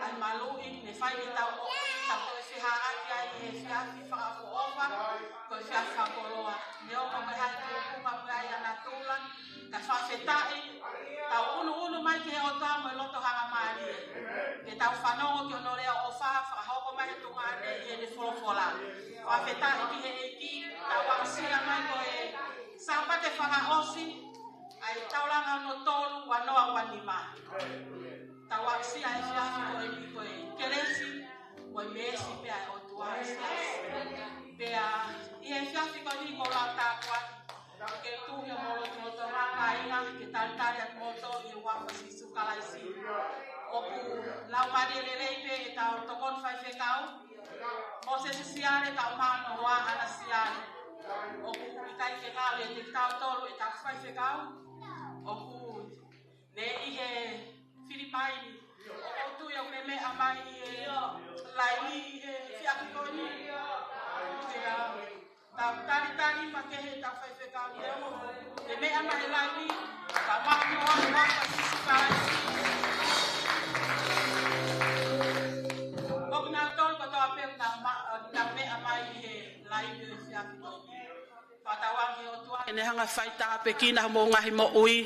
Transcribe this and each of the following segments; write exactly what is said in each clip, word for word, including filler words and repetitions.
ʻa e maluʻi, ne fai ke tau ʻomi, tau toe fehālaaki ai he efiafi fakaʻofoʻofa, ko e efiafi fakakoloa. Neongo ko e hā e tuʻunga pē ʻa e natula, ka fakafetaʻi, tau ʻunuʻunu mai ki he ʻOtua mo e loto hangamālie. Ke tau fanongo ki hono leʻo ʻofa, fakahoko mai he tuʻunga ni ʻi heʻene folofola. Fakafetaʻi ki he ʻEiki, tau aʻusia mai ko e Sāpate fakaʻosi, ʻa e taulanga hono tolu, ua noa ua nima. Tau aʻusia e efiafi ko eni ko e kelesi, ko e meesi pē ʻa e ʻOtua ʻi he siasi. Pea ʻi he efiafi ko eni ʻoku ou lau tāpuaki ke tuʻu ʻi homou lotolotonga kāinga, ke talitali atu kimoutolu ʻi he huafa ʻo Sīsū Kalaisi. ʻOku laumālie lelei pē ʻetau tokoni faifekau, Mōsese Siale, kae ʻumaʻā Noa ʻAna Siale. ʻOku ʻikai ke ngalo ʻiate kitautolu ʻetau faifekau. ʻOku ne ʻi he Filipaini, ʻoku ou tui ʻoku ne meʻa mai ʻi he laini ʻi he efiafi ko eni. Pea tau talitali makehe ʻetau faifekau ni ʻo ne meʻa mai he laini, kae ʻumaʻā Noa, Noa, Sīsū Kalaisi. Ko kinautolu kotoa pē ʻoku nau ma-, ʻoku nau meʻa mai ʻi he laini ʻo e efiafi ko eni. Fakatauange ki he ʻOtua ke ne hanga ʻo faitāpuekina homou ngaahi moʻui.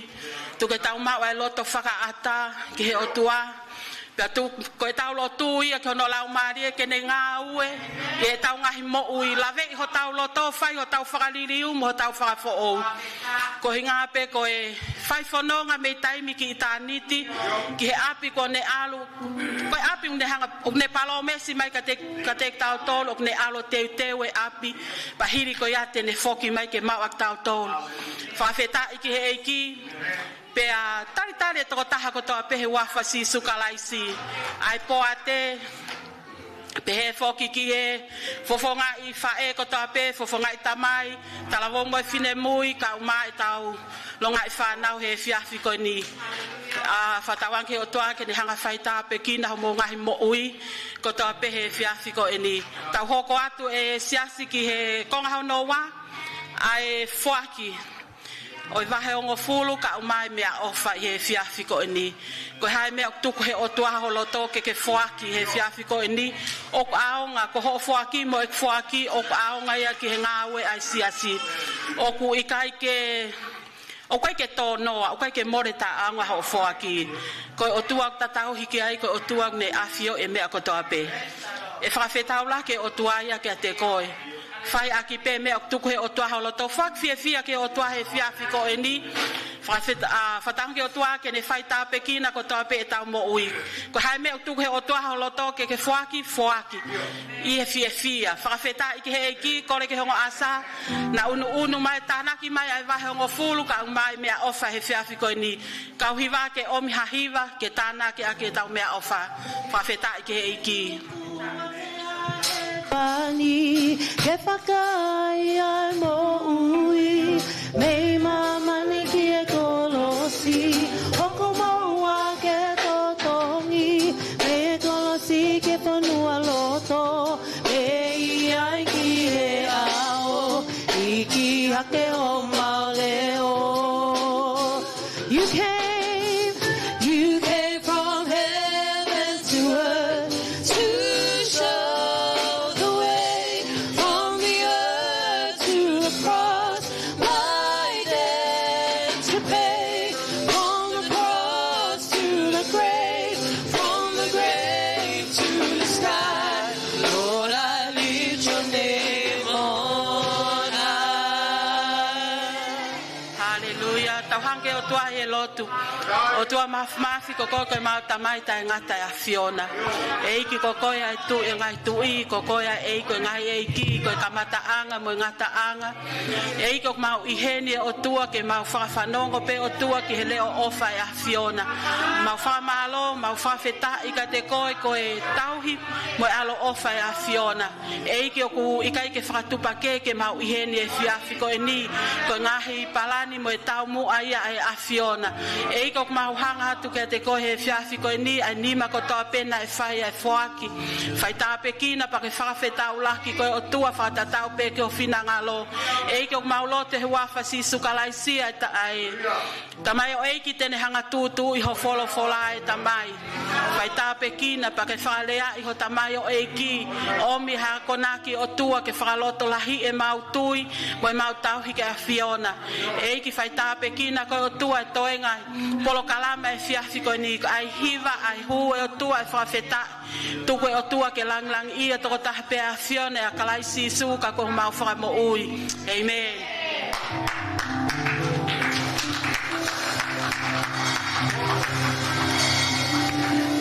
Tuku ke tau maʻu ʻa e loto fakaʻatā ki he ʻOtua. Pea tuku ko ʻetau lotu ia ki hono Laumālie ke ne ngāue ʻi heʻetau ngaahi moʻui. Laveʻi hotau loto, fai hotau fakaliliu mo hotau fakafoʻou. Koeʻuhinga pē ko e fai fononga mei taimi ki ʻitāniti, ki he ʻapi kuo ne ʻalu, ko e ʻapi ʻoku ne hanga, ʻoku ne palōmesi mai kiate, kiate kitautolu, ʻoku ne ʻalu ʻo teuteu e ʻapi, pea hili ko ia te ne foki mai ke maʻu ʻa kitautolu. Fakafetaʻi ki he ʻEiki, pea talitali e tokotaha kotoa pē he huafa ʻo Sīsū Kalaisi. ʻA e poate, pehē foki ki he fofongaʻi faʻē kotoa pē, fofongaʻi tamai, talavou mo e finemui, kae ʻumaʻā ʻetau longaʻi fānau he efiafi ko eni. ʻA, fakatauange ki he ʻOtua ke ne hanga ʻo faitāpuekina homou ngaahi moʻui kotoa pē he efiafi ko eni. Tau hoko atu e siasi ki he konga hono ua, ʻa e foaki ʻo e vahe hongofulu kae ʻumaʻā e meʻaʻofa ʻi he efiafi ko eni. Ko e hā e meʻa ʻoku tuku he ʻOtua ho loto ke ke foaki he efiafi ko eni? ʻOku ʻaonga, ko hoʻo foaki mo ʻeku foaki, ʻoku ʻaonga ia ki he ngāue ʻa e siasi. ʻOku ʻikai ke, ʻoku ʻikai ke tōnoa, ʻoku ʻikai ke mole taʻanga hoʻo foaki. Ko e ʻOtua ʻoku ta tauhi ki ai, ko e ʻOtua ʻoku ne ʻafioʻi e meʻa kotoa pē. ʻE fakafetaulaki e ʻOtua ia kiate koe. Fai ʻaki pē meʻa ʻoku tuku he ʻOtua ho loto. Foaki fiefia ki he ʻOtua he efiafi ko eni. Fakafeta-, ʻa, fakatauange ki he ʻOtua ke ne faitāpuekina kotoa pē ʻetau moʻui. Ko e hā e meʻa ʻoku tuku he ʻOtua ho loto ke ke foaki, foaki. ʻI he fiefia. Fakafetaʻi ki he ʻEiki, kole ki he ongo ʻasa, na ʻunuʻunu mai, tānaki mai ʻa e vahe hongofulu kae ʻumaʻā e meʻaʻofa he efiafi ko eni. Kau hiva ke ʻomi ha hiva ke tānaki ʻaki ʻetau meʻaʻofa. Fakafetaʻi ki he ʻEiki. Pani ke fakaʻaiʻai moʻui, mei māmani ki he kolosi, hoko mai ke totongi, mei he kolosi ki he fonualoto, mei ai ki he ʻao, hiki hake homau leʻo. You came, you came from heaven to earth to show the way, from the earth to the cross, my debt to pay, from the cross to the grave, from the grave to the sky. Lord, I lift your name on high. Haleluia. Tau hanga ki he ʻOtua he lotu. ʻOtua Māfimafi, ko koe ko ʻemau Tamai taʻengata ʻa e ʻAfiona. ʻEiki, ko koe ʻa e Tuʻi ʻo e ngaahi tuʻi, ko koe ʻa e ʻEiki ʻo e ngaahi ʻeiki, ko e kamataʻanga mo e ngataʻanga. ʻEiki, ʻoku mau ʻi heni ʻe ʻOtua ke mau fakafanongo pē ʻOtua ki he leʻo ʻofa ʻa e ʻAfiona. Mau fakamālō, mau fakafetaʻi kiate koe ko e tauhi mo e ʻaloʻofa ʻa e ʻAfiona. ʻEiki, ʻoku ʻikai ke fakatupa kehe ke mau ʻi heni he efiafi ko eni, ko e ngaahi palani mo e taumuʻa ia ʻa e ʻAfiona. ʻEiki, ʻoku mau hanga atu kiate koe he efiafi ko eni, ʻa e nima kotoa pē naʻe fai ʻa e foaki. Fai tāpuekina pea ke fakafetaulaki, ko e ʻOtua fakatatau pē ki ho finangalo. ʻEiki, ʻoku mau lotu he huafa ʻo Sīsū Kalaisi ʻa e ta-, ʻa e tamaioʻeiki te ne hanga ʻo tūtuuʻi ho folofola, ʻe Tamai. Fai tāpuekina pea ke fakaleaʻi ho tamaioʻeiki, ʻomi ha akonaki, ʻOtua, ke fakalotolahiʻi ʻemau tui mo ʻemau tauhi ki he ʻAfiona. ʻEiki, fai tāpuekina koe ʻOtua e toenga ʻo e polokalama he efiafi ko eni, ʻa e hiva, ʻa e hū, ʻe ʻOtua, ʻa e fakafetaʻi. Tuku ʻe ʻOtua ke langilangiʻia tokotaha pē ʻa e ʻAfiona, ʻia Kalaisi Sīsū, ka ko homau Fakamoʻui. ʻĒmeni.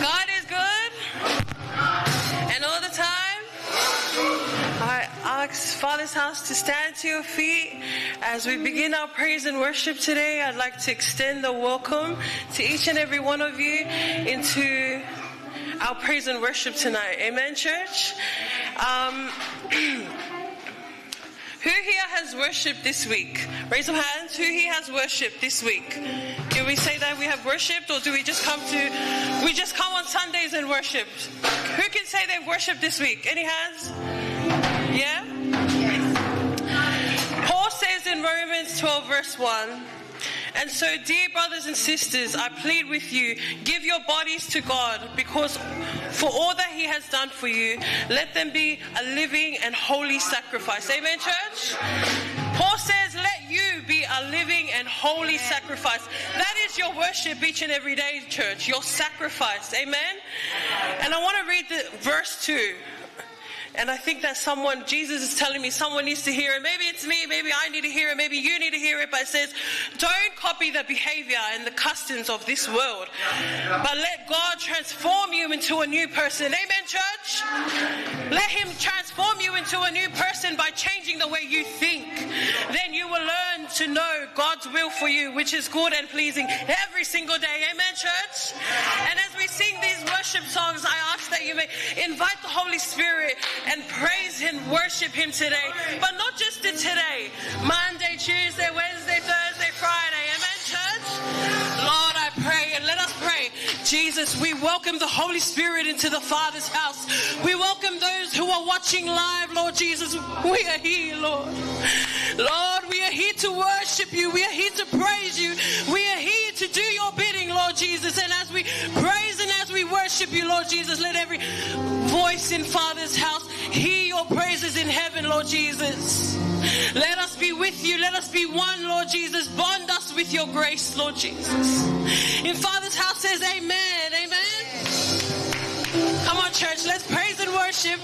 God is good, and all the time. I ask Father's House to stand to your feet as we begin our praise and worship today. I'd like to extend the welcome to each and every one of you into our praise and worship tonight. Amen, church? Um, who here has worshipped this week? Raise your hands. Who here has worshipped this week? Do we say that we have worshipped, or do we just come to, we just come on Sundays and worship? Who can say they've worshipped this week? Any hands? Yeah? Paul says in Romans twelve, verse one, "And so, dear brothers and sisters, I plead with you, give your bodies to God, because for all that he has done for you, let them be a living and holy sacrifice." Amen, church? Paul says, "Let you be a living and holy sacrifice." That is your worship each and every day, church, your sacrifice. Amen? And I want to read the verse two. And I think that someone, Jesus is telling me someone needs to hear it. Maybe it's me, maybe I need to hear it, maybe you need to hear it, but it says, "Don't copy the behavior and the customs of this world, but let God transform you into a new person." Amen, church? Let him transform you into a new person by changing the way you think. Then you will learn to know God's will for you, which is good and pleasing, every single day. Amen, church? And as we sing these worship songs, I ask that you may invite the Holy Spirit and praise him, worship him today. But not just to today. Monday, Tuesday, Wednesday, Thursday, Friday. Amen, church? Lord, I pray, and let us pray. Jesus, we welcome the Holy Spirit into the Father's house. We welcome those who are watching live, Lord Jesus. We are here, Lord. Lord, we are here to worship you. We are here to praise you. We are here to do your bidding, Lord Jesus. And as we praise and as we worship you, Lord Jesus, let every voice in Father's house hear your praises in heaven, Lord Jesus. Let us be with you. Let us be one, Lord Jesus. Bond us with your grace, Lord Jesus. And Father's house says amen. Amen. Come on, church. Let's praise and worship.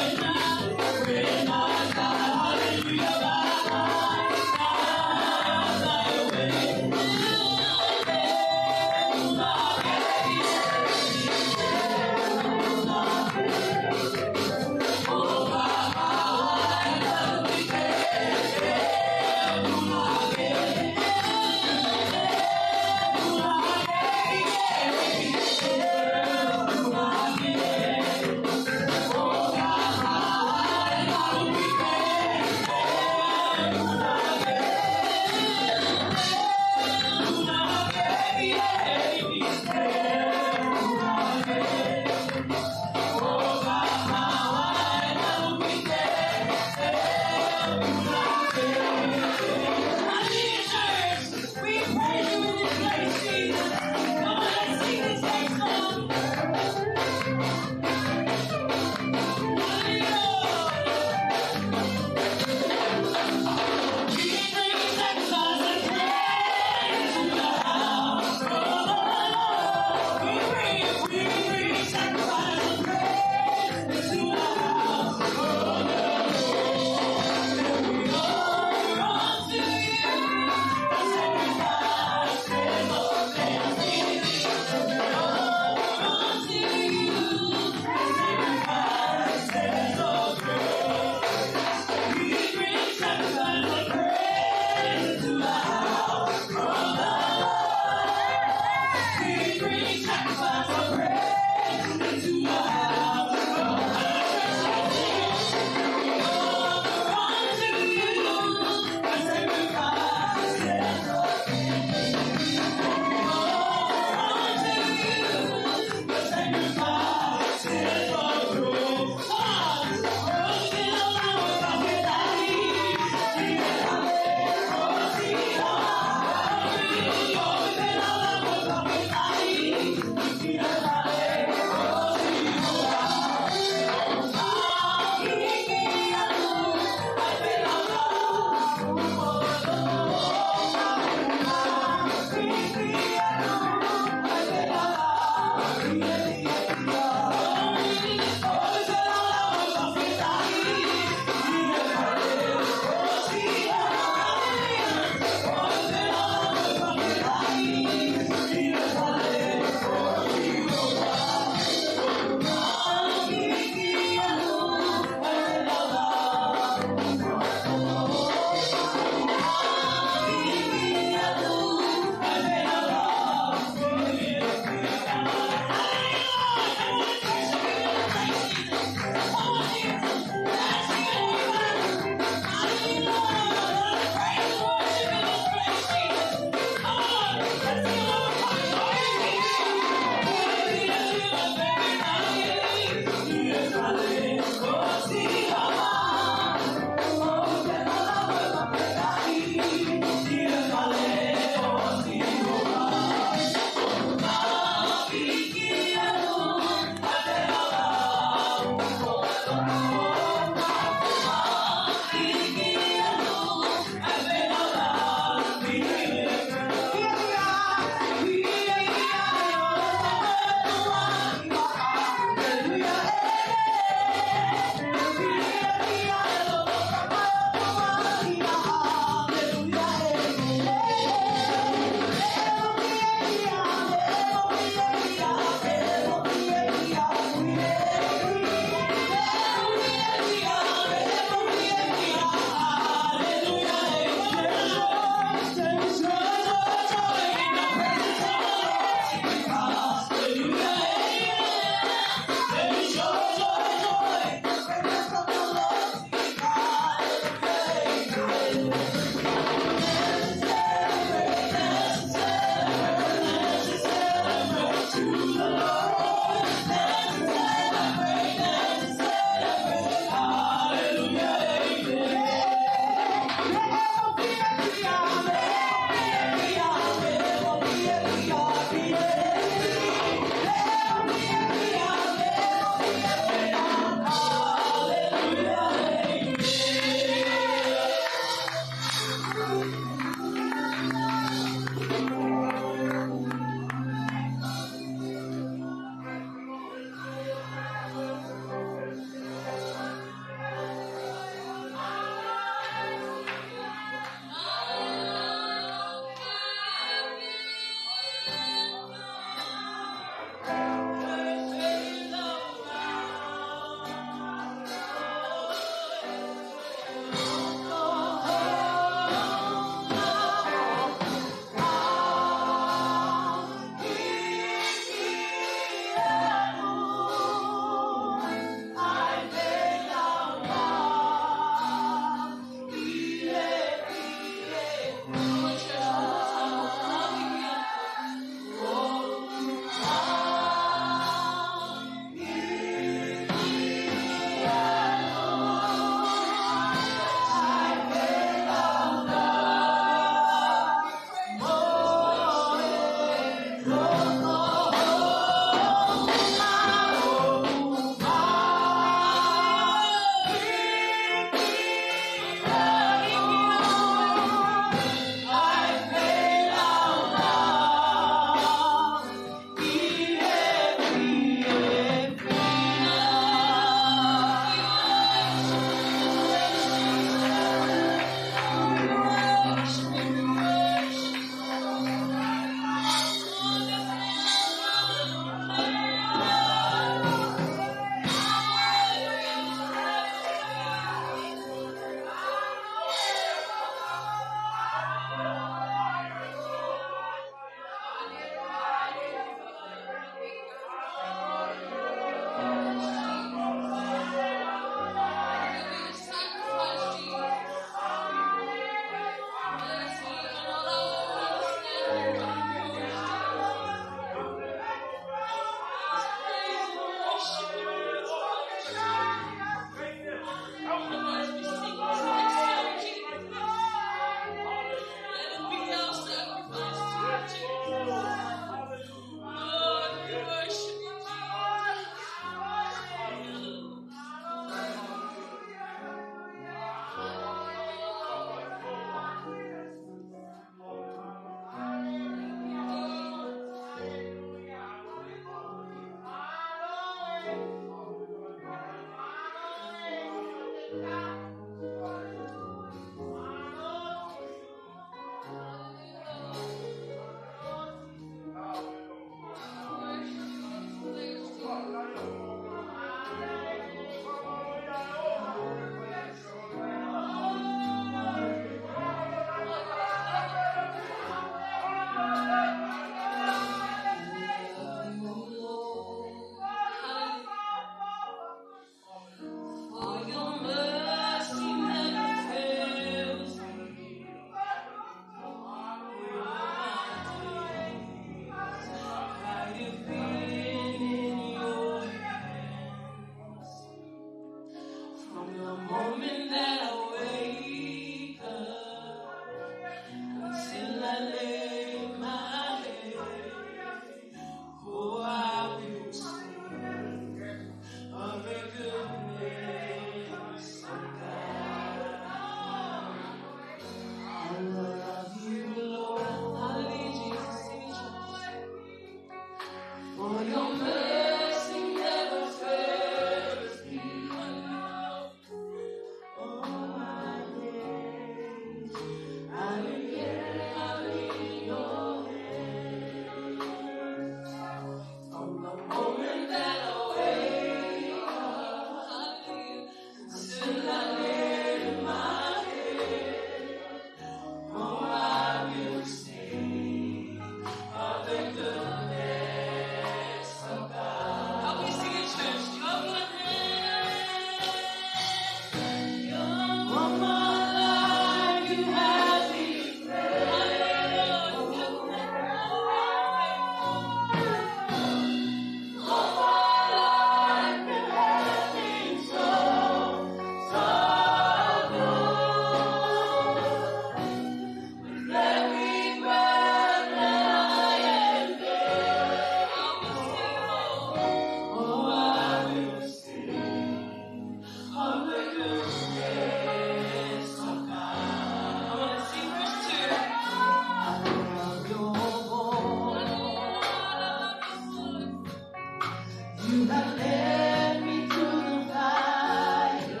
Led me to the fire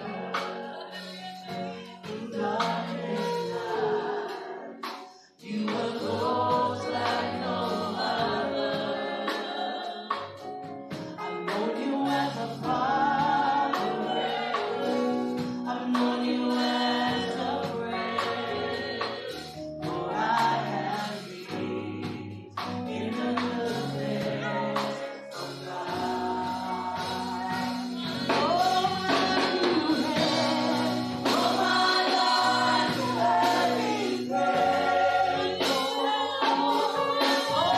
in darkest night. You were close like no other. I've known you as a father. I've known you as a friend. For I have lived in the goodness of God. Oh, how you have, oh, my life you have been faithful. Oh,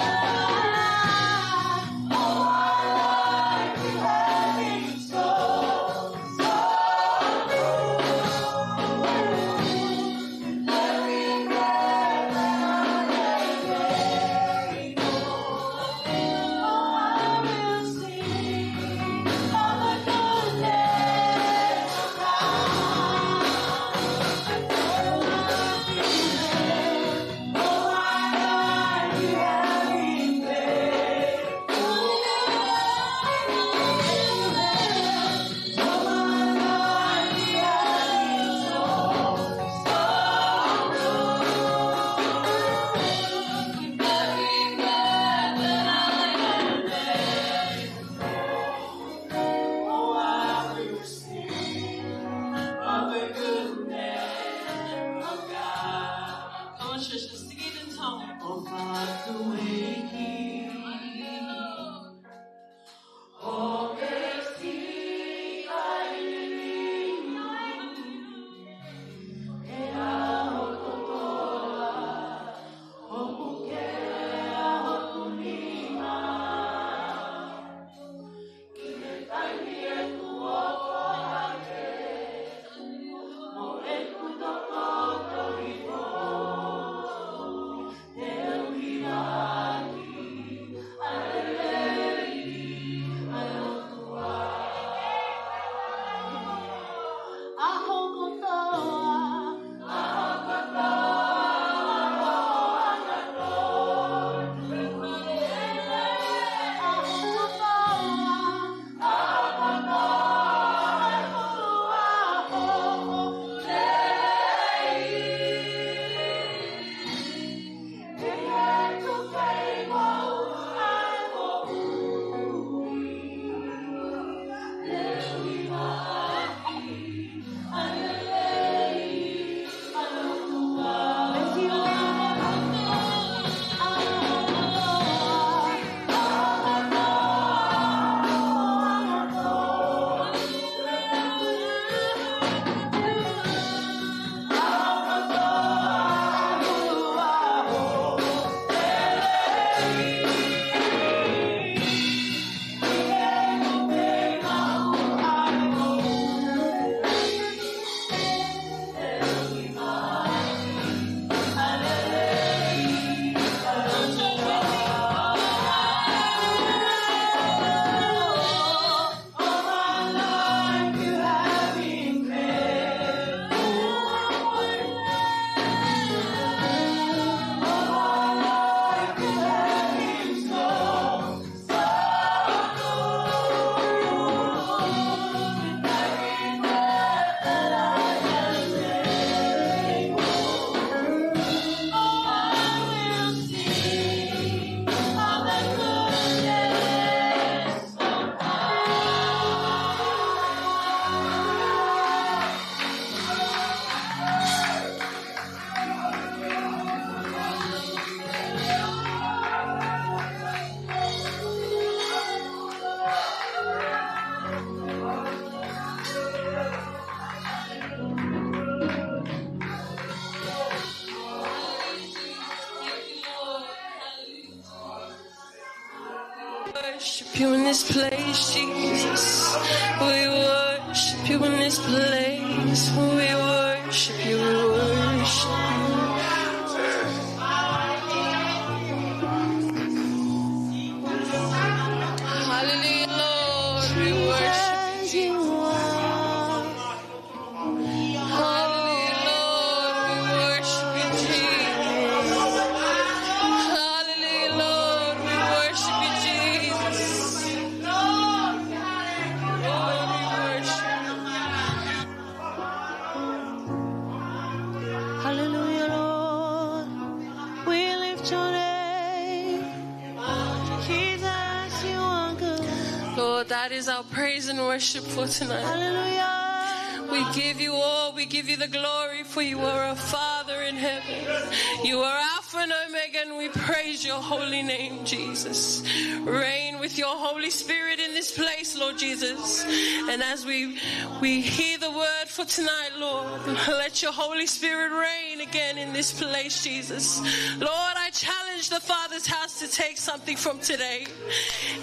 my life you have been so, so good. With every breath that I am able, oh, I will sing of the goodness of God. Oh, I will sing. Come on, church, let's sing it in tongue. Worship you in this place, Jesus. We worship you in this place. We worship you, we worship you. Hallelujah, Lord. We worship you, Jesus. Hallelujah, Lord, we worship you, Jesus. Hallelujah, Lord, we worship you, Jesus. Our praise and worship for tonight. Hallelujah. We give you all, we give you the glory, for you are our Father in heaven. You are Alpha and Omega, and we praise your holy name, Jesus. Reign with your Holy Spirit in this place, Lord Jesus. And as we, we hear the word for tonight, Lord, let your Holy Spirit reign again in this place, Jesus. Lord, I challenge the Father's house to take something from today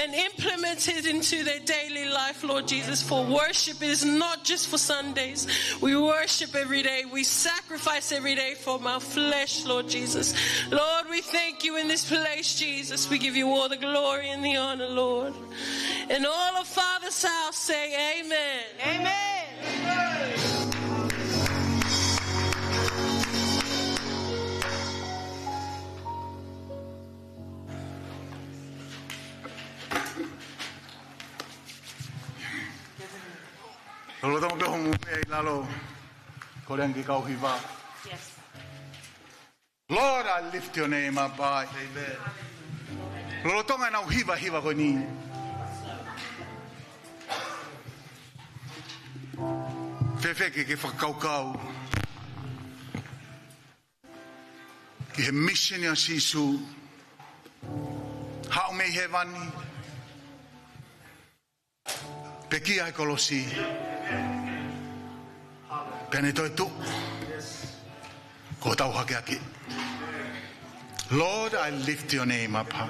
and implement it into their daily life, Lord Jesus. For worship is not just for Sundays. We worship every day. We sacrifice every day from our flesh, Lord Jesus. Lord, we thank you in this place, Jesus. We give you all the glory and the honor, Lord. And all of Father's house say, "Amen." Amen. Lolotonga pē hoʻomo meʻa ʻi lalo, kole ange ke kau hiva. Yes. Lord, I lift your name up high. Amen. Lolotonga ʻenau hiva, hiva ko eni, fēfē ke ke fakakaukau ki he mīsini ʻa Sīsū, haʻu mei hēvani, pekia he kolosi, pea ne toetuʻu ko hotau hakeakiʻi. Lord, I lift your name up high.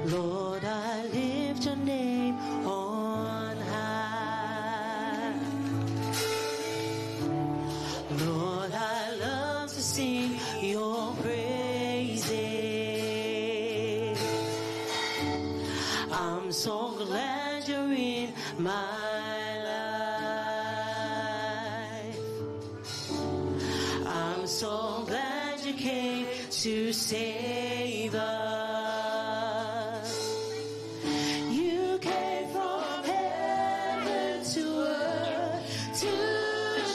Lord, I lift your name on high. Lord, I love to sing your praises. I'm so glad you're in my life. I'm so glad you came to save us. You came from heaven to earth to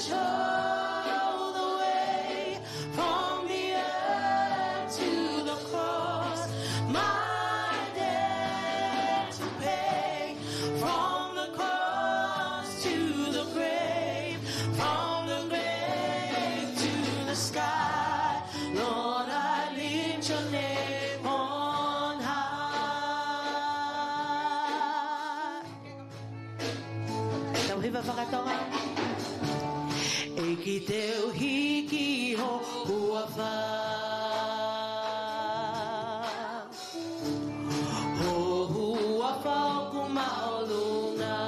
show the way. From the earth to the cross, my debt to pay. From the cross to the grave, from the grave to the sky, Lord, I lift your name on high. Tau hiva fakatonga. ʻEiki, te u hiki ho huafa, ho huafa ʻoku māʻolunga.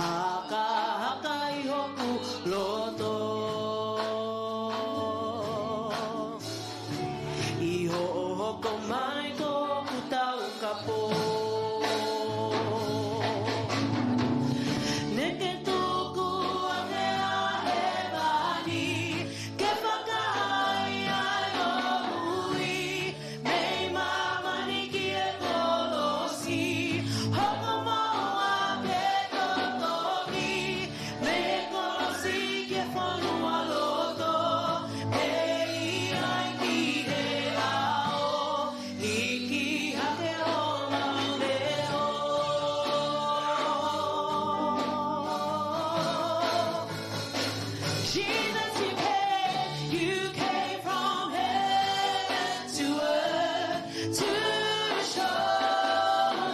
Hakahaka ʻi hoku loto, ʻi hoʻo hoko mai ko hoku taukapo. Naʻa ke tuku ange ʻa hēvani ke fakahā ai hoʻo ui mei māmani ki he kolosi. Hoko mai ʻa e totongi mei he kolosi ki he fonualoto, ʻEiki, ki he ʻao, hiki hake homau leʻo. Jesus, you came, you came from heaven to earth to show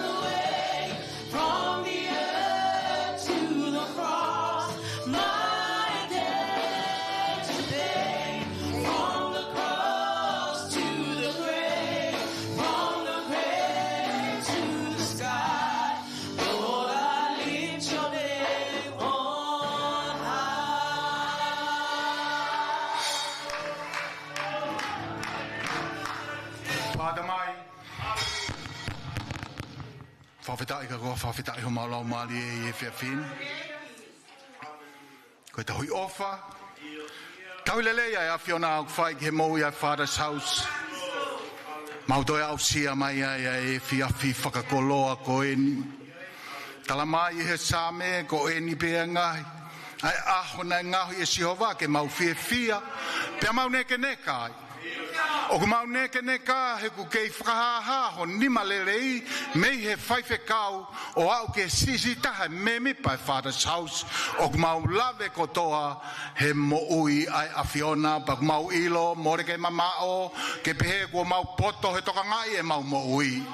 the way. From the earth to the cross, my debt to pay. From the cross to the grave, from the grave to the sky, Lord, I lift your name on high. Father, my Fakafetaʻi ka ko e fakafetaʻi homau laumālie ʻi he efiafi ni. Ko e tauhi ʻofa, tauhi lelei ʻa e ʻAfiona ʻoku fai ki he moʻui ʻa e Father's House. Mau toe aʻusia mai ai ʻa e efiafi fakakoloa ko eni. Tala mai ʻe he Saame ko eni pē ʻa e ngaahi, ʻa e ʻaho naʻe ngaohi ʻe Sihova ke mau fiefia, pea mau nekeneka ai. ʻOku mau nekeneka he ʻoku kei fakahāhā ho nima lelei mei he faifekau ʻo aʻu ki he siʻisiʻi taha e mēmipa e Father's House. ʻOku mau lave kotoa he moʻui ʻa e ʻAfiona, pea ʻoku mau ʻilo, mole ke mamaʻo, ke pehē kuo mau poto he tokangaʻi ʻemau moʻui.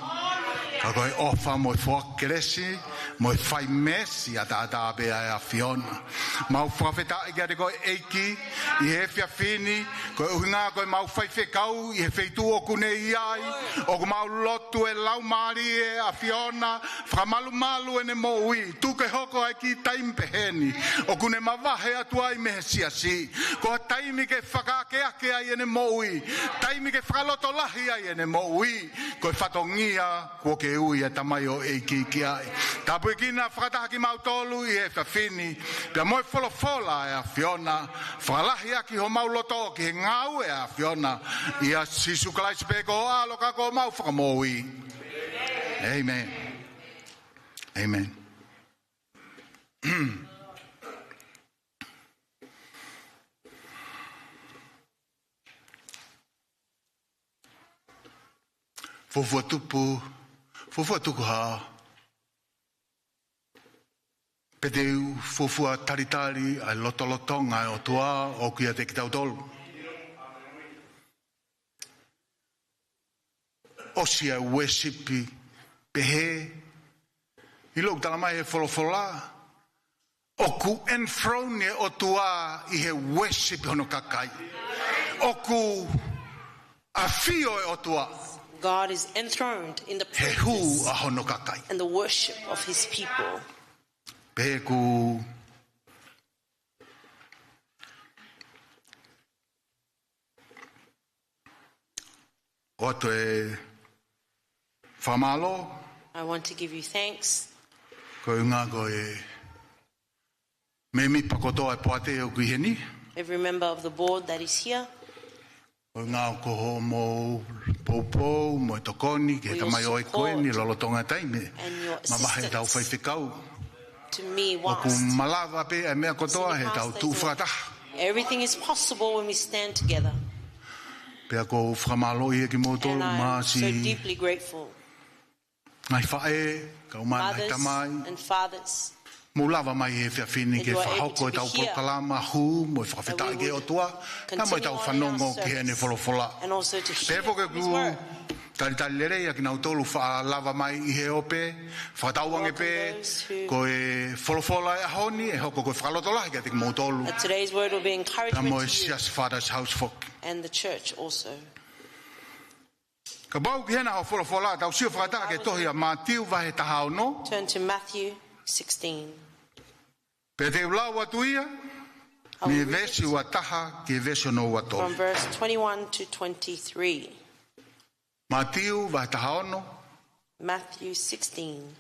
Ka ko e ʻofa mo e foaki kelesi mo e fai meesi ʻataʻatā pē ʻa e ʻAfiona. Mau fakafetaʻi kiate koe ʻEiki ʻi he efiafi ni, ko e ʻuhinga ko ʻemau faifekau ʻi he feituʻu ʻoku ne ʻi ai. ʻOku mau lotu ʻe Laumālie ʻAfiona, fakamalumalu ʻene moʻui, tuku ke hoko ai ki he taimi pehē ni ʻoku ne mavahe atu ai mei he siasi. Ko e taimi ke fakaakeake ai ʻene moʻui, taimi ke fakalotolahi ai ʻene moʻui, ko e fatongia kuo ke ui ʻa e tamaioʻeiki ki ai. Tāpuekina fakataha kimautolu ʻi he efiafi ni, pea mo e folofola ʻa e ʻAfiona, fakalahi ʻaki homau loto ki he ngāue ʻa e ʻAfiona, ʻia Sīsū Kalaisi pē ko ho ʻAlo ka ko homau Fakamoʻui. ʻĒmeni. ʻĒmeni. Fuofua tupu, fuofua tukuhā. Pea te u fuofua talitali ʻa e lotolotonga ʻo e ʻOtua ʻoku ʻiate kitautolu. ʻOsi ʻa e worship pehē, ʻilo ʻoku tala mai he folofola, ʻoku enthrone e ʻOtua ʻi he worship hono kakai. ʻOku ʻafio e ʻOtua God is enthroned in the he hū praises ʻa hono kakai. and the worship of his people. Pea ʻoku ʻoatu e fakamālō. I want to give you thanks. Ko e ʻuhinga ko e mēmipa kotoa e poate ʻoku ʻi heni. Every member of the board that is here. Ko e ʻuhinga ko hoʻomou poupou mo e tokoni ki he tamaioʻeiki ko eni lolotonga e taimi. And your assistance. Mavahe ʻetau faifekau. To me ʻOku whilst malava pē ʻa e meʻa kotoa he tau tuʻu fakataha. Everything is possible when we stand together. Pea ʻoku ou fakamālōʻia kimoutolu And I'm māsi so deeply grateful. ngaahi faʻē, kau mai ngaahi Mothers tamai. and fathers. Mou lava mai he efiafi ni ke fakahoko ʻetau polokalama hū mo e fakafetaʻi ki he ʻOtua. Ka mo ʻetau fanongo ki heʻene folofola. Pea foki ʻoku talitali lelei ʻa kinautolu faʻa lava mai ʻi he ope, fakatauange pē ko e folofola e ʻaho ni ʻe hoko ko e fakalotolahi kiate kimoutolu. Ka mo e Siasi Father's House foki. Kapau ʻoku ʻi hena hoʻo folofola, tau sio fakataha ki he tohi ʻa Mātiu vahe taha ono. Turn to Matthew sixteen. Pea te u lau atu ia mei he veesi ua taha ki he veesi hono ua tolu. From verse twenty-one to twenty-three. Mātiu vahe taha ono. Matthew sixteen.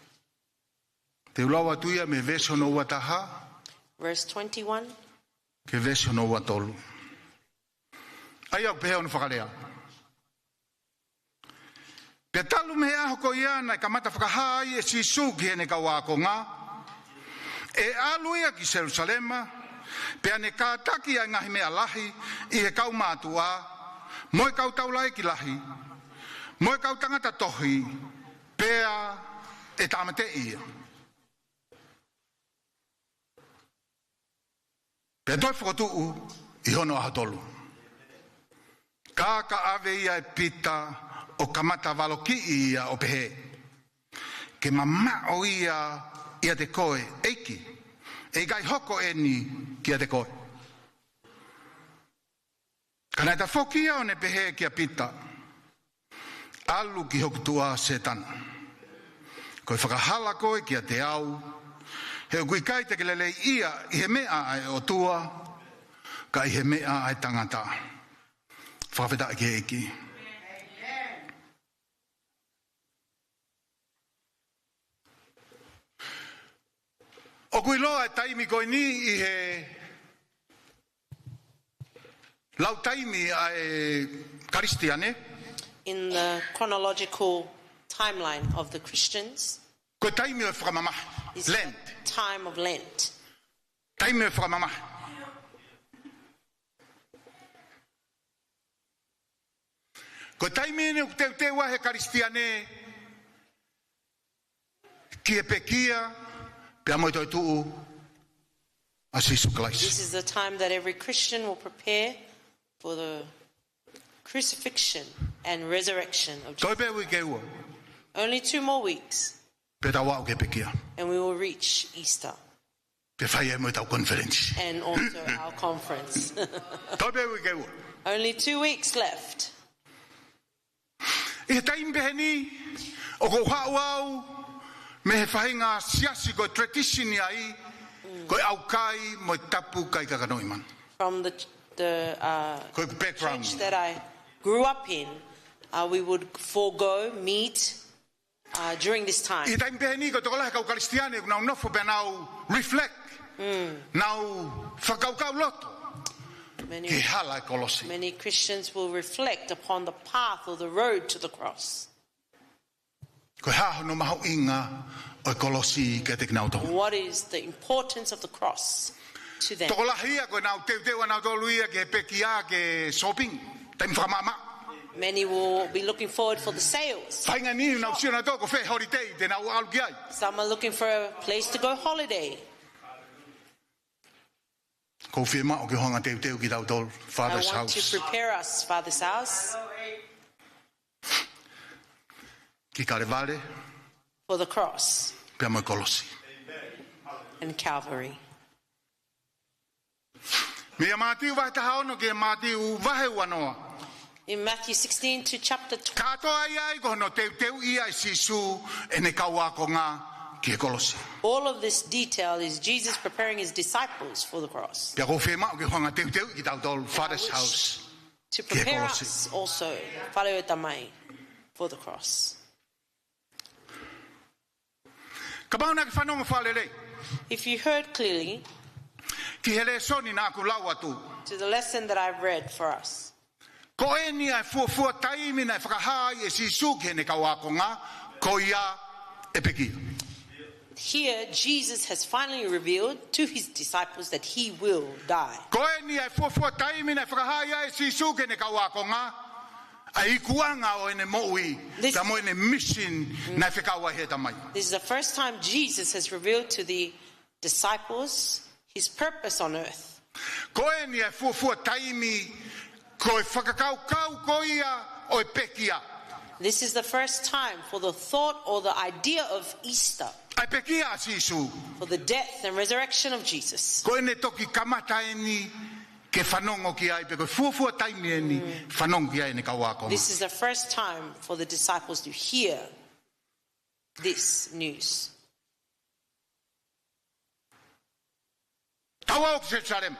Te u lau atu ia mei he veesi hono ua taha. Verse twenty-one. Ki he veesi hono ua tolu. ʻA ia ʻoku pehē hono fakalea. Pea talu mei he ʻaho ko ia naʻe kamata fakahā ai ʻe Sīsū ki heʻene kau ākonga, ʻe ʻalu ia ki Selusalema, pea ne kātaki ʻa e ngaahi meʻa lahi ʻi he kau mātuʻa, mo e kau taulaʻeiki lahi, mo e kau tangata tohi, pea ʻe tāmateʻi ia. Pea toe fokotuʻu ʻi hono ʻaho tolu. Ka ka ʻave ia ʻe Pita ʻo kamata valokiʻi ia ʻo pehē, Ke mamaʻo ia ʻiate koe, ʻEiki, ʻe ʻikai hoko eni kiate koe. Ka naʻe tafoki ia ʻo ne pehē kia Pita, ʻAlu ki hoku tuʻa Sētane. Ko e fakahala koe kiate au, he ʻoku ʻikai te ke leleiʻia ʻi he meʻa ʻa e ʻOtua, ka ʻi he meʻa ʻa e tangata. Fakafetaʻi ki he ʻEiki. ʻOku ʻiloa e taimi ko eni ʻi he lau taimi ʻa e Kalisitiane. In the chronological timeline of the Christians, Ko e taimi ʻo e fakamamahi. This is Lent. A time of Lent. Taimi ʻo e fakamamahi. Ko e taimi ʻeni ʻoku teuteu ai ʻe he Kalisitiane ki he pekia pea mo e toetuʻu ʻa Sīsū Kalaisi. This is the time that every Christian will prepare for the crucifixion and resurrection of Jesus. Toe pē uike ua. Only two more weeks, Pea tau aʻu ki he pekia. And we will reach Easter. Pea fai ai mo ʻetau konifelenisi. And also our conference. Toe pē uike ua. Only two weeks left. ʻI he taimi pehē ni, ʻoku ou haʻu au mei he faʻahinga siasi ko e tradition ia ai, ko e ʻaukai mo e tapu kai kakanoʻi manu. From the, the, uh, Ko e background. Church that I grew up in, uh, we would forego meat, uh, during this time. ʻI he taimi pehē ni, ko e tokolahi e kau Kalisitiane, ʻoku nau nofo pea nau reflect, nau fakakaukau loto Many, ki he hala e kolosi. Many Christians will reflect upon the path or the road to the cross. Ko e hā hono mahuʻinga ʻo e kolosi kiate kinautolu. What is the importance of the cross to them? Tokolahi ia ko ʻenau teuteu ʻanautolu ia ki he pekia ke shopping, taimi fakamaʻamaʻa. Many will be looking forward for the sales. Faʻahinga ʻe niʻihi ʻoku nau sio ʻanautolu ko fē holiday te nau ʻalu ki ai. Some are looking for a place to go holiday. ʻOku ou fiemaʻu ke u hanga ʻo teuteu kitautolu, Father's house. I want to prepare us, Father's house. Ki Kalevale. For the cross. Pea mo e kolosi. And Calvary. Mei he Mātiu vahe taha ono ki he Mātiu vahe ua noa. In Matthew sixteen to chapter twelve. Kātoa ia ai ko hono teuteuʻi ia ʻe Sīsū ʻene kau ākonga ki he kolosi. All of this detail is Jesus preparing his disciples for the cross. Pea ʻoku ou fiemaʻu ke u hanga ʻo teuteuʻi kitautolu, Father's house, ki he kolosi. And I wish to prepare us also, Fale ʻo e Tamai, for the cross. Kapau naʻa ke fanongo fakalelei. If you heard clearly, ki he lēsoni naʻa ku lau atu, to the lesson that I've read for us. Ko eni ʻa e fuofua taimi naʻe fakahā ai ʻe Sīsū ki heʻene kau ākonga, ko ia ʻe pekia. Here, Jesus has finally revealed to his disciples that he will die. Ko eni ʻa e fuofua taimi naʻe fakahā ai ʻe Sīsū ki heʻene kau ākonga ʻa e ikuʻanga ʻo ʻene moʻui, this, pea mo ʻene mission naʻe fekau ai he Tamai. This is the first time Jesus has revealed to the disciples his purpose on earth. Ko eni ʻa e fuofua taimi ko e fakakaukau ko ia ʻo e pekia. This is the first time for the thought or the idea of Easter. ʻA e pekia ʻa Sīsū. For the death and resurrection of Jesus. Ko ʻene toki kamata eni ke fanongo ki ai, pe ko e fuofua taimi eni fanongo ki ai ʻene kau ākonga. This is the first time for the disciples to hear this news. Tau ō ki Selusalema.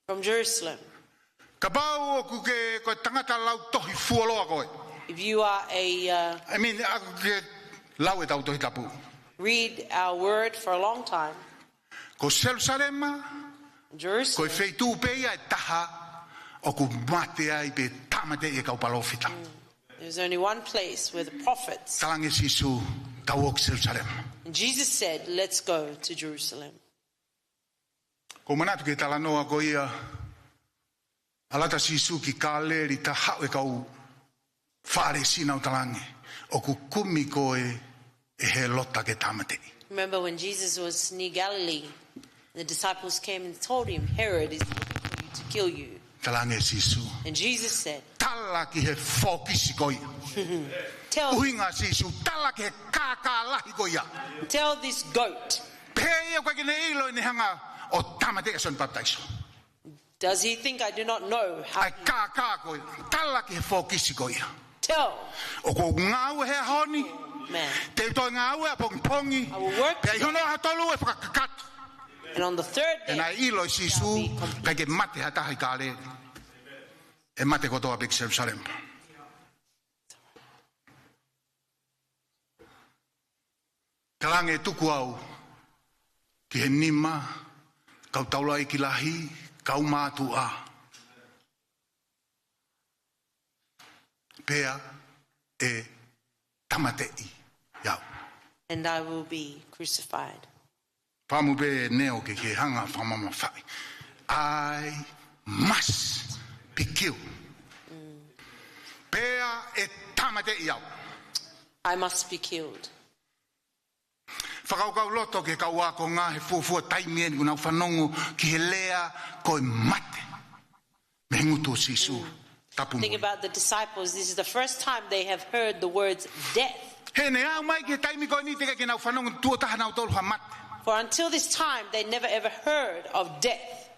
From Jerusalem. Kapau ʻoku ke ko e tangata lau tohi fuoloa koe. If you are a, uh, I mean, ʻoku ke lau ʻetau Tohi Tapu, read our word for a long time. Ko Selusalema, Jerusalem, ko e feituʻu pē ia ʻe taha ʻoku mate ai pe tāmateʻi e kau palōfita. There's only one place where the prophets. Talaange ʻe Sīsū, tau ō ki Selusalema. And Jesus said, "Let's go to Jerusalem." ʻOku ou manatu ki he talanoa ko ia, ʻalu atu ʻa Sīsū ki Kāleli, tā haʻu e kau Fālesi ʻo talaange, ʻoku kumi koe ʻe Hēlota ke tāmateʻi. Remember when Jesus was near Galilee, the disciples came and told him, "Herod is looking for you to kill you." Talaange ʻe Sīsū, and Jesus said, tala ki he fokisi ko ia. Tell, ʻuhinga ʻa Sīsū, tala ki he kākā lahi ko ia. Tell this goat. Pehē ia ʻoku ʻikai ke ne ʻilo ʻene hanga ʻo tāmateʻi ʻa Sione Papitaiso. Does he think I do not know how? ʻA e kākā ko ia, tala ki he fokisi ko ia. Tell. ʻOku ou ngāue he ʻaho ni. Man. Te u toe ngāue ʻapongipongi. I will work. Pea ʻi hono ʻaho tolu ʻe fakakakato. And on the third day, pea naʻe ʻilo ʻe Sīsū, shall be complete. ʻIkai ke mate ha taha ʻi Kāleli. ʻE mate kotoa pē ki Selusalema. Talaange, tuku au ki he nima kau taulaʻeiki lahi, kau mātuʻa, pea ʻe tāmateʻi au. and I will be crucified. Fakamuʻa pē Neo ke ke hanga fakamamafaʻi. I must be killed. Pea ʻe tāmateʻi au. I must be killed. Fakakaukauloto ki he kau ākonga he fuofua taimi eni kuo nau fanongo ki he lea ko e mate mei he ngutu ʻo Sīsū. Tapu mo ia. Think about the disciples. This is the first time they have heard the words death. He naʻe aʻu mai ki he taimi ko eni teʻeki ke nau fanongo tuʻo taha nautolu ha mate. For until this time, they never ever heard of death.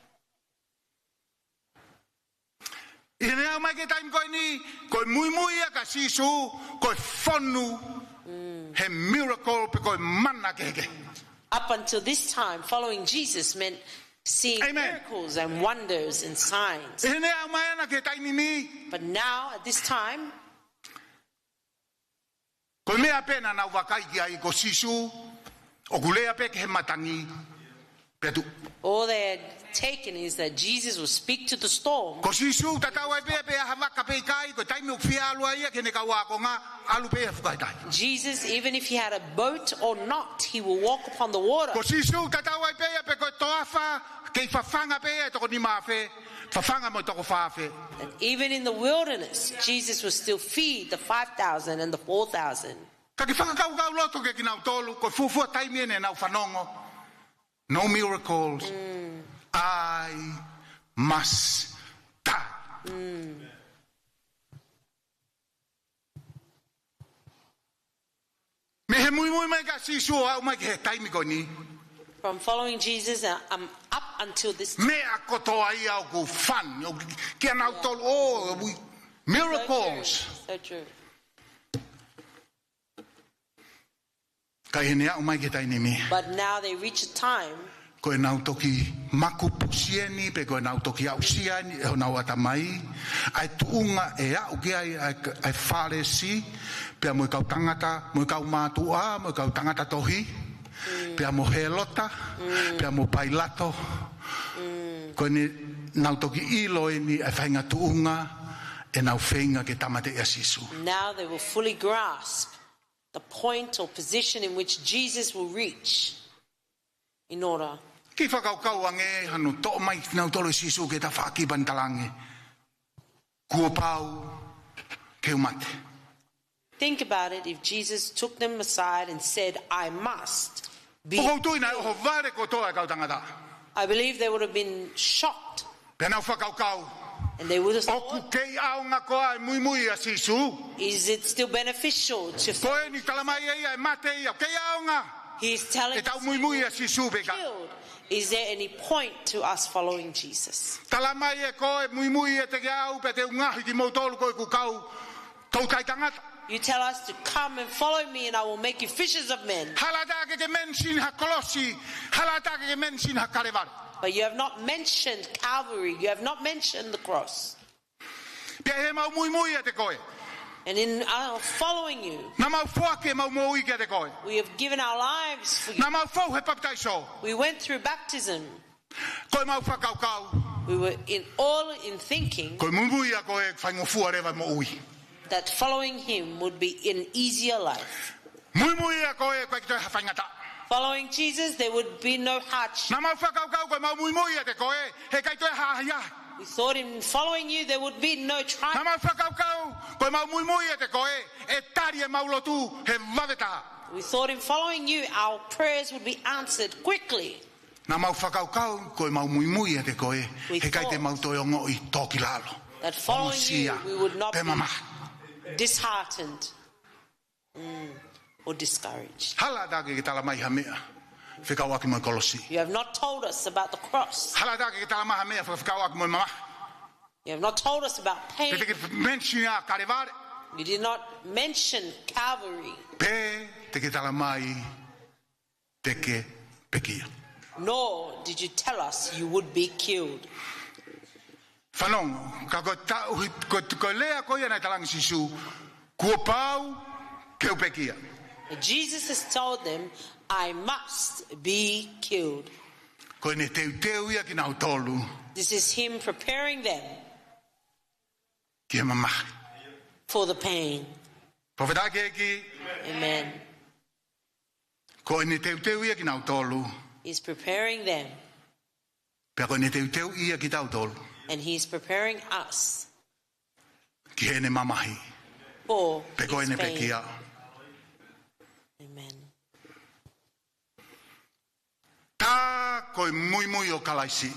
ʻI heʻene aʻu mai ki he taimi ko eni, ko e muimui ia kia Sīsū, ko e fonu he miracle pe ko e mana kehekehe. Up until this time, following Jesus meant seeing miracles and wonders and signs. ʻI heʻene aʻu mai ʻana ki he taimi ni, but now, at this time, ko e meʻa pē naʻa nau vakai ki ai ko Sīsū ʻoku lea pē ki he matangi pea tuʻu. All they had taken is that Jesus would speak to the storm. Ko Sīsū tatau ai pē pe ʻa ha vaka pe ʻikai, ko e taimi ʻoku fie ʻalu ai ia ki heʻene kau ākonga, ʻalu pē ia he fukahi tahi. Jesus, even if he had a boat or not, he will walk upon the water. Ko Sīsū tatau ai pē ia pe ko e toafa kei fafanga pē ia e toko nima afe, fafanga mo e toko fā afe. And even in the wilderness, Jesus will still feed the five thousand and the four thousand. Ka ke fakakaukauloto kiate kinautolu, ko e fuofua taimi eni naʻa nau fanongo. No miracles. I must die. Mei he muimui mai kia Sīsū ʻo aʻu mai ki he taimi ko eni, from following Jesus, uh, um, up until this time. Meʻa kotoa ia ʻoku fun, ʻoku kia nautolu, oh, we, miracles. So true. So true. Ka ʻi heʻene aʻu mai ki he taimi ni, but now they reach a time, ko ʻenau toki makupusi eni, pe ko ʻenau toki aʻusia eni ʻe honau ʻatamai ʻa e tuʻunga ʻe aʻu ki ai ʻa e, ʻa e Fālesi, pea mo e kau tangata, mo e kau mātuʻa, mo e kau tangata tohi, pea mo Hēlota, pea mo Pailato. Ko ʻenau toki ʻilo eni ʻa e faʻahinga tuʻunga ʻenau feinga ke tāmateʻi ʻa Sīsū. Now they will fully grasp the point or position in which Jesus will reach in order. Kiʻi fakakaukau ange, hano toʻo mai kinautolu ʻe Sīsū ki he tafaʻaki pea ne talaange, kuo pau ke u mate. Think about it, if Jesus took them aside and said, "I must be killed." ʻOku ou tui naʻe ʻohovale kotoa e kau tangata. I believe they would have been shocked. Pea nau fakakaukau, and they would have thought, ʻoku kei ʻaonga koā e muimui ʻa Sīsū? Is it still beneficial to, ko eni talamai ʻe ia ʻe mate ia, ʻoku kei ʻaonga he's telling us ʻetau muimui ʻa Sīsū pe ʻikai? Killed. Is there any point to us following Jesus? Talamai ʻe koe muimui ʻiate au pea te u ngaohi kimoutolu ko ʻeku kau toutai tangata. You tell us to come and follow me and I will make you fishers of men. Hala taha ke ke mention ha kolosi, hala taha ke ke mention ha Kalevale. But you have not mentioned Calvary. You have not mentioned the cross. Pea ʻi heʻemau muimui ʻiate koe, and in our following you, naʻa mau foaki ʻemau moʻui kiate koe. We have given our lives for you. Naʻa mau fou he papitaiso. We went through baptism. Ko ʻemau fakakaukau, we were in all in thinking, ko e muimui ʻa koe ʻe faingofua leva e moʻui. That following him would be an easier life. Muimui ʻa koe ʻe ʻikai toe ha faingataʻa. Following Jesus, there would be no hardship. Naʻa mau fakakaukau ko ʻemau muimui ʻiate koe he ʻikai toe ha ahiahi. We thought in following you, there would be no trial. Naʻa mau fakakaukau ko ʻemau muimui ʻiate koe ʻe tali ʻemau lotu he vave taha. We thought in following you, our prayers would be answered quickly. Naʻa mau fakakaukau ko ʻemau muimui ʻiate koe he ʻikai te mau toe ongoʻi tō ki lalo, that following you, we would not be disheartened, mm, or discouraged. Hala taha ke ke talamai ha meʻa fekauʻaki mo e kolosi. You have not told us about the cross. Hala taha ke ke talamai ha meʻa fekauʻaki mo e mamahi. You have not told us about pain. Pe te ke mention ʻa Kalevale. You did not mention Calvary. Pe te ke talamai te ke pekia. Nor did you tell us you would be killed. Fanongo, ka ko e tauhi, ko, ko e lea ko ia naʻe talaange ʻe Sīsū, kuo pau ke u pekia. Jesus has told them, "I must be killed." Ko ʻene teuteu ia kinautolu. This is him preparing them ki he mamahi, for the pain. Palōfita ʻEiki. Amen. Ko ʻene teuteu ia kinautolu. He's preparing them. Pea ko ʻene teuteu ia kitautolu. And he's preparing us. Ki heʻene mamahi. For his pain. Pea ko ʻene pekia. Amen. Tā ko e muimui ʻo Kalaisi.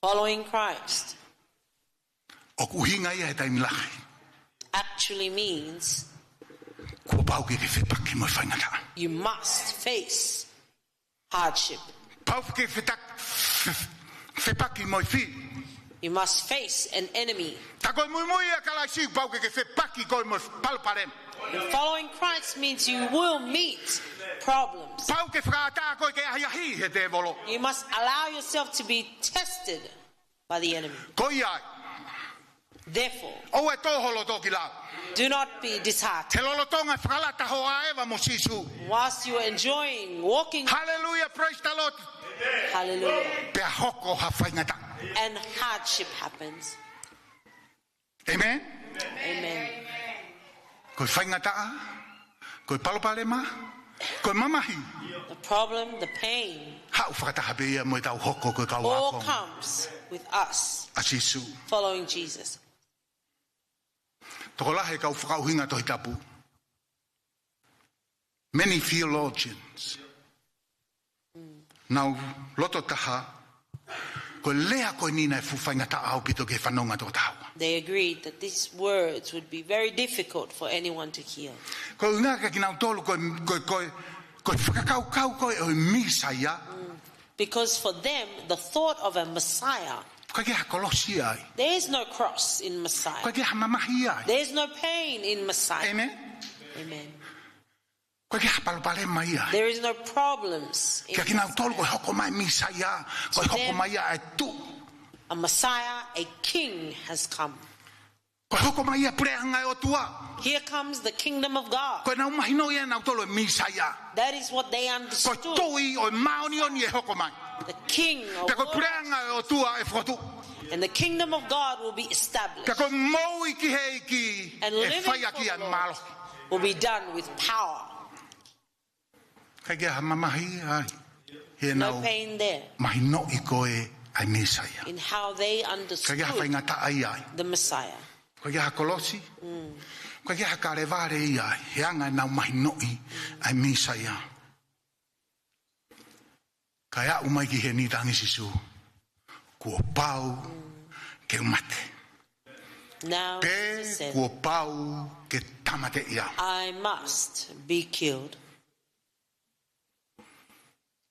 Following Christ. ʻOku ʻuhinga ia he taimi lahi. Actually means. Kuo pau ke ke fepaki mo e faingataʻa. You must face hardship. Pau ke fetak-, fe-, fepaki mo e fili. You must face an enemy. Tā ko e muimui ʻia Kalaisi, pau ke ke fepaki koe mo e palopalema. And following Christ means you will meet problems. Pau ke fakaʻatā koe ke ʻahiʻahiʻi he tēvolo. You must allow yourself to be tested by the enemy. Ko ia ai. Therefore, ʻoua ʻe tō ho loto ki lalo. Do not be disheartened. He lolotonga e fakalata hoʻo ʻaʻeva mo Sīsū. Whilst you are enjoying walking. Hallelujah, praise the Lord. Hallelujah. Pea hoko ha faingataʻa. And hardship happens. Amen? Amen. Ko e faingataʻa, ko e palopalema, ko e mamahi. The problem, the pain. Haʻu fakataha pē ia mo ʻetau hoko ko e kau ākonga. All comes with us. ʻA Sīsū. Following Jesus. Tokolahi e kau fakaʻuhinga Tohi Tapu. Many theologians. Nau loto taha, ko e lea ko eni naʻe fuʻu faingataʻa ʻaupito ke fanongo ʻa e tokotaha. They agreed that these words would be very difficult for anyone to hear. Ko e ʻuhinga kia kinautolu, ko e, ko e, ko e, ko e fakakaukau ko ē ʻo e Mīsaia. Mm. Because for them, the thought of a Messiah, ʻoku ʻikai ha kolosi ai. There is no cross in Messiah. ʻOku ʻikai ha mamahi ai. There is no pain in Messiah. Amen. Amen. ʻOku ʻikai ha palopalema ia. There is no problems in Messiah. Kia kinautolu ko e hoko mai Mīsaia, ko e hoko mai ia e tuʻi. To them, a Messiah, a king has come. Ko e hoko mai ia puleʻanga ʻo e ʻOtua. Here comes the kingdom of God. Ko ʻenau mahinoʻi ʻe nautolu e Mīsaia. That is what they understood. Ko e tuʻi ʻo e māʻoniʻoni ʻe hoko mai. The king of all. Pea ko e puleʻanga ʻo e ʻOtua ʻe fokotuʻu. And the kingdom of God will be established. Pea ko e moʻui ki he ʻEiki ʻe fai ʻaki ʻa e mālohi. And living for the Lord will be done with power. ʻIkai ke ʻi ai ha mamahi ai. No pain there. He naʻa nau mahinoʻi ko ē ʻa e Mīsaia. In how they understood the Messiah. ʻIkai ke ʻi ai ha faingataʻa ia ai. ʻIkai ke ʻi ai ha kolosi. Mm. ʻIkai ke ʻi ai ha Kalevale ia ai. He anga ʻenau mahinoʻi ʻa e Mīsaia. Kae aʻu mai ki heni, talaange ʻe Sīsū, kuo pau ke u mate. Now Jesus said, pea kuo pau ke tāmateʻi au. I must be killed.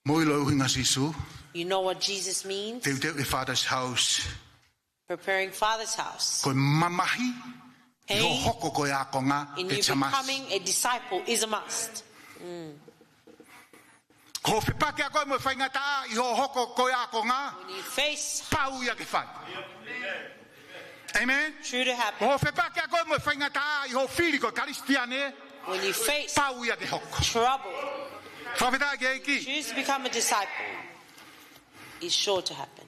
Mou ʻilo e ʻuhinga ʻa Sīsū. You know what Jesus means? Teuteu e Father's house. Preparing Father's house. Ko e mamahi, pain, ʻi hoʻo hoko ko e ākonga, in you becoming a disciple is a must. Mm. Ko e fepaki ʻa koe mo e faingataʻa ʻi hoʻo hoko ko e ākonga, when you face, pau ia ke fai. Amen. True to happen. Ko e fepaki ʻa koe mo e faingataʻa ʻi hoʻo fili ko e Kalisitiane, when you face, pau ia ke hoko. Trouble, fakafetaʻi ki he ʻEiki, choose to become a disciple, is sure to happen.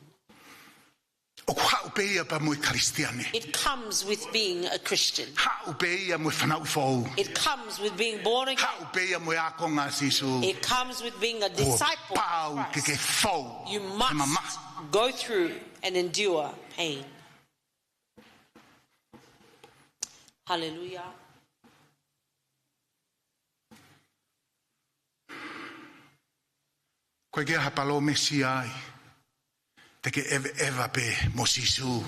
ʻOku haʻu pē ia pea mo e Kalisitiane. It comes with being a Christian. Haʻu pē ia mo e fanauʻi foʻou. It comes with being born again. Haʻu pē ia mo e ākonga ʻa Sīsū. It comes with being a disciple of Christ. Kuo pau ke ke fou. You must go through and endure pain. Hallelujah. ʻOku ʻikai ke ʻi ai ha palōmesi ai te ke ʻeveʻeva pē mo Sīsū,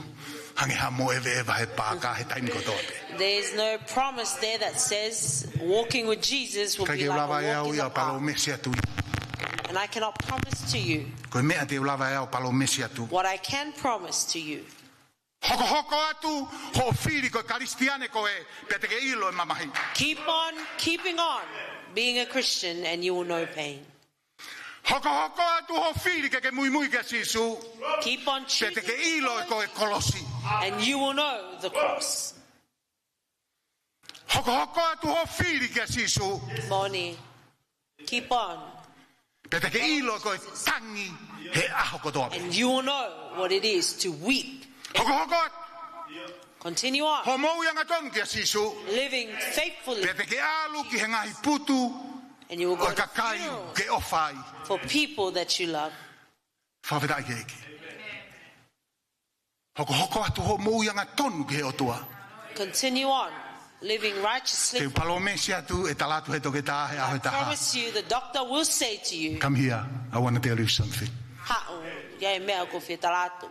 hangē ha mou ʻeveʻeva he paaka he taimi kotoa pē. There is no promise there that says walking with Jesus will be like a walk in the park. ʻIkai ke u lava ʻe au ia ʻo palōmesi atu ia. And I cannot promise to you. Ko e meʻa te u lava ʻe au ʻo palōmesi atu. What I can promise to you. Hokohoko atu hoʻo fili ko e Kalisitiane koe, pea te ke ʻilo e mamahi. Keep on keeping on being a Christian and you will know pain. Hokohoko atu hoʻo fili ke ke muimui kia Sīsū. Keep on choosing, pea te ke ʻilo e ko e kolosi. And you will know the cross. Hokohoko atu hoʻo fili kia Sīsū. Moʻoni. Keep on. Pea te ke ʻilo e ko e tangi he ʻaho kotoa pē. And you will know what it is to weep. Hokohoko atu. Continue on. Hoʻo moʻui angatonu kia Sīsū. Living faithfully. Pea te ke ʻalu ki he ngaahi putu ʻo e kakai ʻoku ke ʻofa ai. And you will go to funeral for people that you love. Fakafetaʻi ki he ʻEiki. Hokohoko atu hoʻo moʻui angatonu ki he ʻOtua. Continue on living righteously. Te u palōmesi atu ʻe tala atu he toketā he ʻaho ʻe taha. I promise you, the doctor will say to you, "Come here, I wanna tell you something." Haʻu, ʻoku ʻi ai e meʻa ʻoku ou fie tala atu.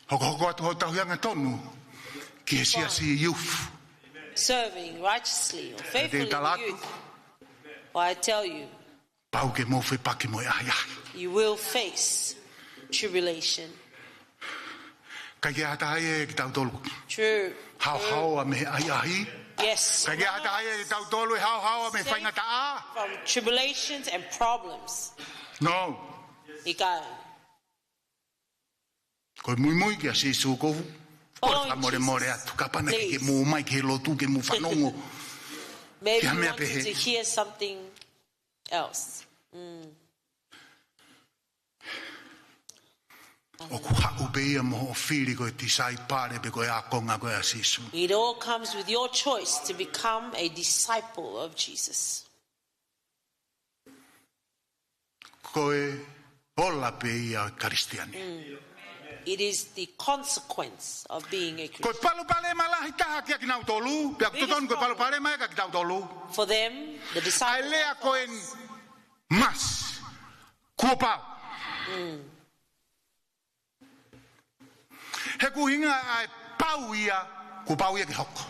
Hokohoko atu hoʻo tauhi angatonu ki he siasi youth. Serving righteously or faithfully in the youth. Te u tala atu. Well, I tell you, pau ke mou fepaki mo e ʻahiʻahi. You will face tribulation. ʻIkai ke ʻi ai ha taha ia ʻiate kitautolu. True. Haohaoa mei he ʻahiʻahi. Yes. ʻIkai ke ʻi ai ha taha ia ʻiate kitautolu ʻe haohaoa mei he faingataʻa. Safe from tribulations and problems. No. ʻIkai. Ko e muimui kia Sīsū ʻoku ou fakamolemole atu. Following Jesus. Kapau naʻe ʻikai ke mou ō mai ki he lotu ke mou fanongo ki ha meʻa pehē. Maybe you wanted to hear something else. Mm. ʻOku haʻu pē ia mo hoʻo fili ko e tisaipale pe ko e ākonga ko ē ʻa Sīsū. It all comes with your choice to become a disciple of Jesus. Ko e ola pē ia ʻo e Kalisitiane. Mm. It is the consequence of being a Christian. Ko e palopalema lahi taha kia kinautolu, pea ʻoku totonu ko e palopalema ia kia kitautolu. For them, the disciples, ʻa e lea ko eni must, kuo pau. Mm. He ko e ʻuhinga ʻa e pau ia, kuo pau ia ke hoko.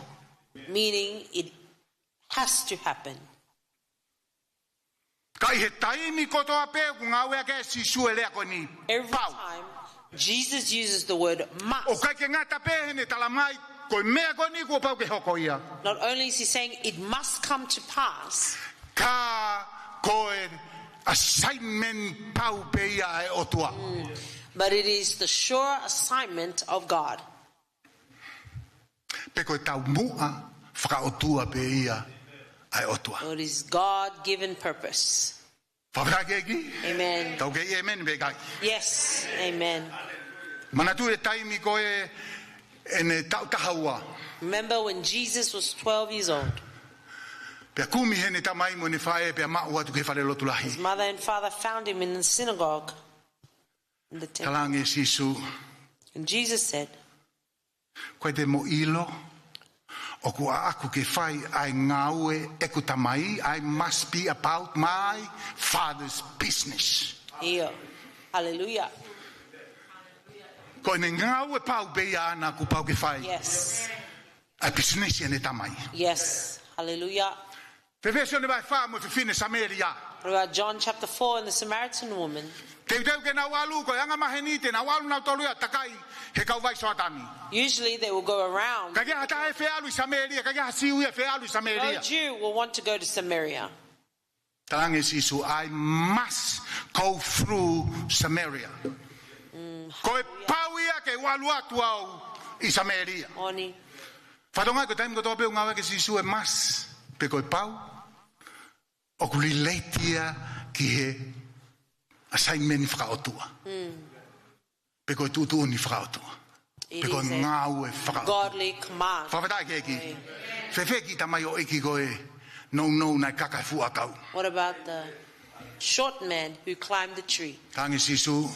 Meaning it has to happen. Ka ʻi he taimi kotoa pē ʻoku ngāueʻaki ai ʻe Sīsū e lea ko eni, pau. Every time Jesus uses the word must. ʻOku ʻikai ke ngata pē heʻene talamai ko e meʻa ko eni kuo pau ke hoko ia. Not only is he saying it must come to pass, ka ko e assignment pau pē ia ʻa e ʻOtua. Mm. But it is the sure assignment of God. Pe ko e taumuʻa fakaʻotua pē ia ʻa e ʻOtua. It is God-given purpose. Fakafetaʻi ki he ʻEiki? Amen. Tau kei amen pe ʻikai? Yes, amen. Manatuʻi e taimi ko ē ʻene taʻu taha ua. Remember when Jesus was twelve years old? Pea kumi heʻene tamai mo ʻene faʻē pea maʻu atu ki he fale lotu lahi. His mother and father found him in the synagogue, in the temple. Talaange ʻe Sīsū. And Jesus said, ʻOku ʻikai te mou ʻilo ʻoku ʻaʻaku ke fai ʻa e ngāue ʻeku Tamai? I must be about my Father's business. ʻIo. Hallelujah. Ko ʻene ngāue pau pē ia ʻaʻana kuo pau ke fai. Yes. ʻA e pisinisi ʻene Tamai. Yes. Hallelujah. Fēfē Sione vahe fā mo e fefine Samēlia? What about John chapter four and the Samaritan woman? Teuteu ke nau ʻalu, ko e anga maheni te nau ʻalu nautolu ia ʻo takai he kauvai Soatani. Usually they will go around. ʻIkai ke ʻi ai ha taha ia ʻe fie ʻalu ʻi Samēlia, ʻikai ke ʻi ai ha Siu ia ʻe fie ʻalu ʻi Samēlia. No Jew will want to go to Samaria. Talaange ʻe Sīsū, "I must go through Samaria." Mm, hallelujah. Ko e pau ia ke u ʻalu atu au ʻi Samēlia. Oni. Fatongia ko e taimi kotoa pē ʻoku ngāueʻaki ʻe Sīsū e must pe ko e pau, ʻoku relate ia ki he assignment fakaʻotua. Mm. Pe ko e tuʻutuʻuni fakaʻotua. Pe ko e ngāue fakaʻotua. It is a godly command. Fakafetaʻi ki he ʻEiki. Amen. Fēfē kiʻi tamaioʻeiki ko e nounou naʻe kaka he fuʻu ʻakau? What about the short man who climbed the tree? Talaange ʻe Sīsū,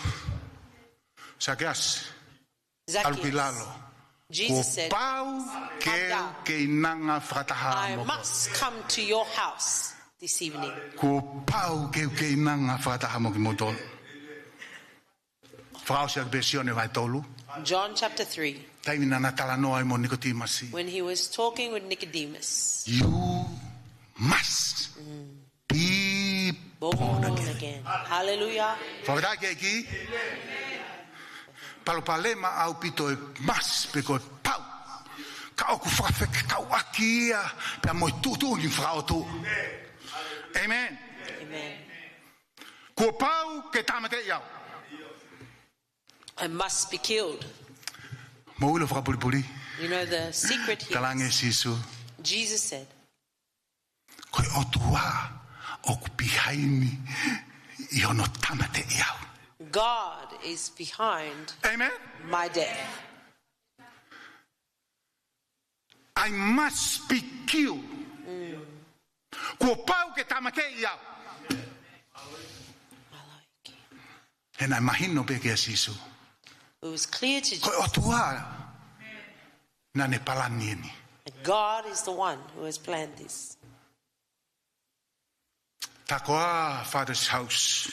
Sakeasi, ʻalu ki lalo. Zacchaeus, Jesus said, "Come down. Kuo pau ke u keinanga fakataha mo koe." I must come to your house this evening. Kuo pau ke u keinanga fakataha mo kimoutolu. Fakaʻosi ʻaki pē Sione vahe tolu. John chapter three. Taimi naʻá na talanoa ai mo Nikotīmasi. When he was talking with Nicodemus. You must be born again. Born again. Hallelujah. Fakafetaʻi ki he ʻEiki. Palopalema ʻaupito e must pe ko e pau. Ka ʻoku fakafekauʻaki ia pea mo e tuʻutuʻuni fakaʻotua. Amen. Amen. Kuo pau ke tāmateʻi au. I must be killed. Mou ʻilo fakapulipuli. You know the secret here. Talaange ʻe Sīsū. Jesus said, Ko e ʻOtua ʻoku behind ʻi hono tāmateʻi au. God is behind, amen, my death. I must be killed. Kuo pau ke tāmateʻi au. He naʻe mahino pē kia Sīsū. It was clear to Jesus. Ko e ʻOtua naʻa ne palani eni. That God is the one who has planned this. Tā koā Father's House.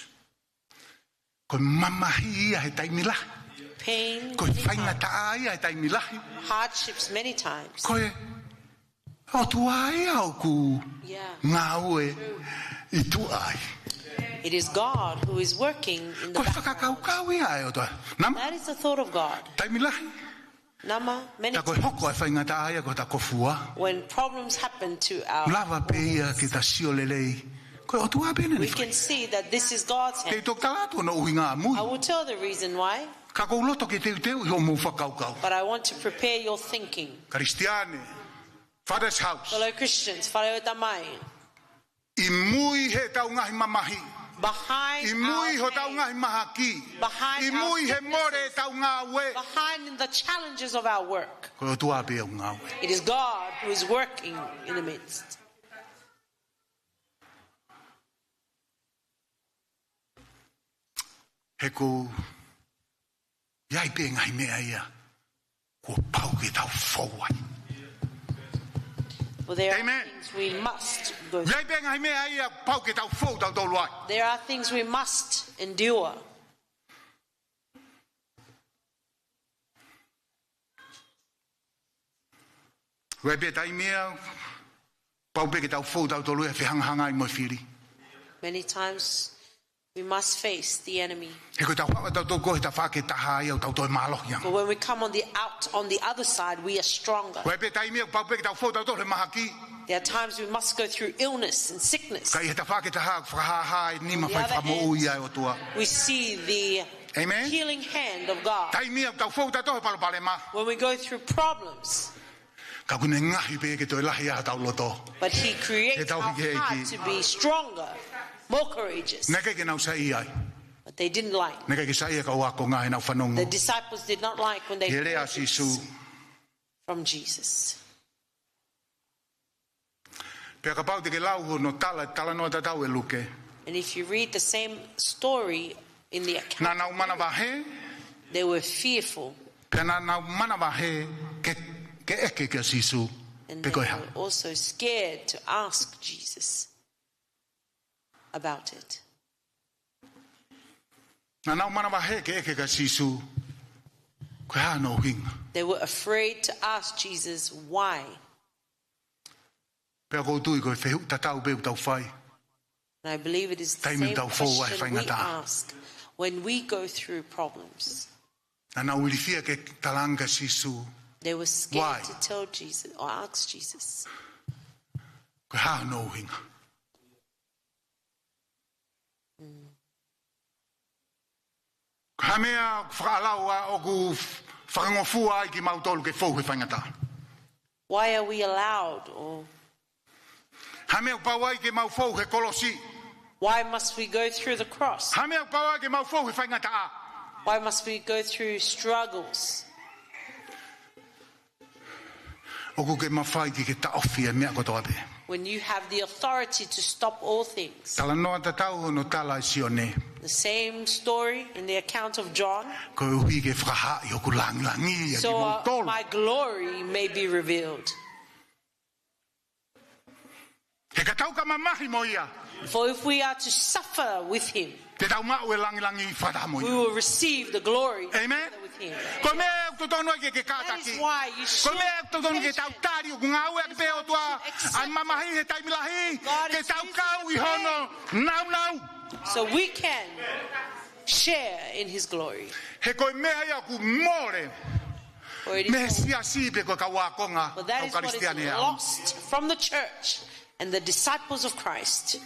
Ko e mamahi ia he taimi lahi. Pain, ko e faingataʻa ia he taimi lahi. Hardships many times. Ko e ʻOtua ia ʻoku ngāue ʻi tuʻa ai. It is God who is working in the background. Ko e fakakaukau ia ʻa e ʻOtua. Nama. That is the thought of God. Taimi lahi. Nama, many times. Tā ko e hoko ʻa e faingataʻa ia ko hota kofua. When problems happen to our lives. Lava pē ia ke ta sio lelei. Ko e ʻOtua pē naʻa ne fai. We can see that this is God's hand. Te u toki tala atu hono ʻuhinga ʻamui. I will tell the reason why. Ka ʻoku ou loto ke teuteu ʻi hoʻomou fakakaukau. But I want to prepare your thinking. Kalisitiane, Father's House. Fellow Christians, fale ʻo e Tamai. ʻI mui heʻetau ngaahi mamahi. Behind our pain. ʻI mui hotau ngaahi mahaki. Behind our sicknesses. ʻI mui he mole ʻetau ngāue. Behind the challenges of our work. Ko e ʻOtua pē ʻoku ngāue. It is God who is working in the midst. He ʻoku ʻi ai pē ngaahi meʻa ia kuo pau ke tau fou ai. Well, there are things we must go through. Amen. ʻI ai pē ngaahi meʻa ia pau ke tau fou tautolu ai. There are things we must endure. ʻI ai pē taimi ia pau pē ke tau fou tautolu ia he fehangahangai mo e fili. Many times we must face the enemy. He ko ʻetau haʻu tautolu ko e tafaʻaki ʻe taha ia ʻoku tau toe mālohi ange. But when we come on the out, on the other side, we are stronger. ʻI ai pē taimi ia pau pē ke tau fou tautolu he mahaki. There are times we must go through illness and sickness. Ka ʻi he tafaʻaki ʻe taha ʻoku fakahāhā e nima fai fakamoʻui ʻa e ʻOtua. On the other hand, we see the healing hand of God. Amen. Taimi ia ʻoku tau fou tautolu he palopalema. When we go through problems, ka ʻoku ne ngaohi pē ke toe lahi ʻa hotau loto. But he creates our heart to be stronger, more courageous. He tau hiki ʻEiki. Naʻe ʻikai ke nau saiʻia ai. But they didn't like. Naʻe ʻikai ke saiʻia e kau ākonga heʻenau fanongo. The disciples did not like when they heard this from Jesus. Ki he lea ʻa Sīsū. Pea kapau te ke lau hono tala, talanoa tatau ʻe Luke. And if you read the same story in the account of Luke, naʻa nau manavahē. They were fearful. Pea naʻa nau manavahē ke, ke ʻeke kia Sīsū. And they were also scared to ask Jesus about it. Naʻa nau manavahē ke ʻeke kia Sīsū, ko e hā hono ʻuhinga. They were afraid to ask Jesus why. Pea ʻoku ou tui ko e fehuʻi tatau pē ʻoku tau fai. And I believe it is the same question we ask when we go through problems. Taimi ʻoku tau fou ai he faingataʻa. Naʻa nau ilifia ke talaange kia Sīsū. Why? They were scared to tell Jesus or ask Jesus. Ko e hā hono ʻuhinga. Mm. Ko e hā e meʻa ʻoku fakaʻalau ai ʻoku fakangofua ai kimautolu ke fou he faingataʻa. Why are we allowed, or hā e meʻa ʻoku pau ai ke mau fou he kolosi. Why must we go through the cross? Hā e meʻa ʻoku pau ai ke mau fou he faingataʻa. Why must we go through struggles? ʻOku ke mafai ke ke taʻofi e meʻa kotoa pē. When you have the authority to stop all things. Talanoa tatau hono tala ʻe Sione. The same story in the account of John. Koeʻuhi ke fakahaaʻi hoku langilangi ʻiate kimoutolu. So my glory may be revealed. He ka tau ka mamahi mo ia. For if we are to suffer with him, te tau maʻu e langilangi fakataha mo ia. We will receive the glory together with him. Amen. Ko e meʻa ʻoku totonu ai ke ke kātaki. That is why you should be patient. Ko e meʻa ʻoku totonu ke tau tali ʻoku ngāueʻaki pē ʻe he ʻOtua ʻa e mamahi he taimi lahi, ke tau kau ʻi hono nāunau. So we can share in his glory. He ko e meʻa ia ʻoku mole mei he siasi pe ko e kau ākonga, kau Kalisitiane au. For that is what is lost from the church and the disciples of Christ.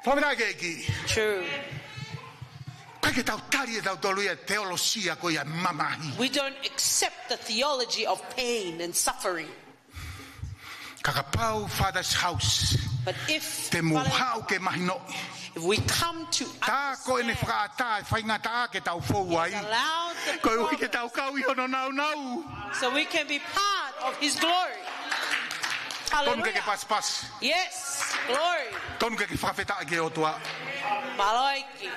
Fakafetaʻi ki he ʻEiki. True. ʻIkai ke tau tali ʻe tautolu ia e teolosia ko ia mamahi. We don't accept the theology of pain and suffering. Ka kapau Father's House, but if te mou haʻu ke mahinoʻi, if we come to understand, tā ko ʻene fakaʻatā e faingataʻa ke tau fou ai, he has allowed the problems, koeʻuhi ke tau kau ʻi hono nāunau, so we can be part of his glory. Tonu ke ke Hallelujah. Pasipasi. Yes. Glory. Tonu ke ke fakafetaʻi ki he ʻOtua. Mālō ʻEiki.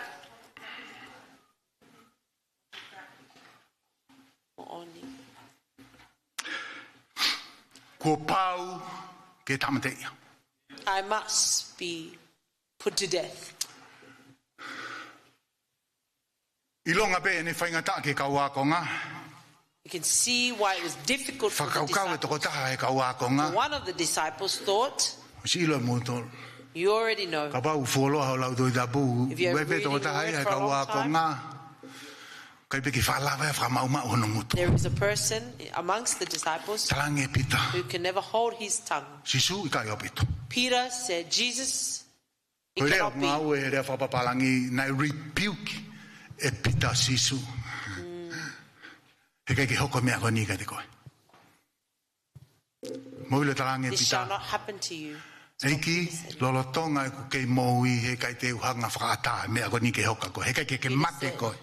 Moʻoni. Kuo pau ke tāmateʻi au. I must be put to death. ʻIlonga pē ʻene faingataʻa ki he kau ākonga. You can see why it was difficult for the Fakakaukau e disciples. Tokotaha he kau ākonga. For one of the disciples thought, ʻOsi ʻilo ʻe moutolu. You already know. Kapau fuoloa ho lau Tohi Tapu, If you have ʻoku ʻi ai pē reading tokotaha ia he kau ākonga. Ō, ʻikai pē ke fakalava ia fakamaʻumaʻu hono ngutu. There is a person amongst the disciples Talaange ʻe Pita. Who can never hold his tongue. Sīsū, ʻikai ʻaupito. Peter said, Jesus, Ko e lea ʻoku ngāue he lea fakapapālangi, naʻe rebuke ʻe Pita ʻa Sīsū. He ʻikai ke hoko e meʻa ko eni kiate koe. Mou ʻilo e talaange ʻe Pita. This shall not happen to you. ʻEiki, lolotonga ʻeku kei moʻui he ʻikai te u hanga fakaʻatā e meʻa ko eni ke hoko kiate koe. He ʻikai ke ke mate koe.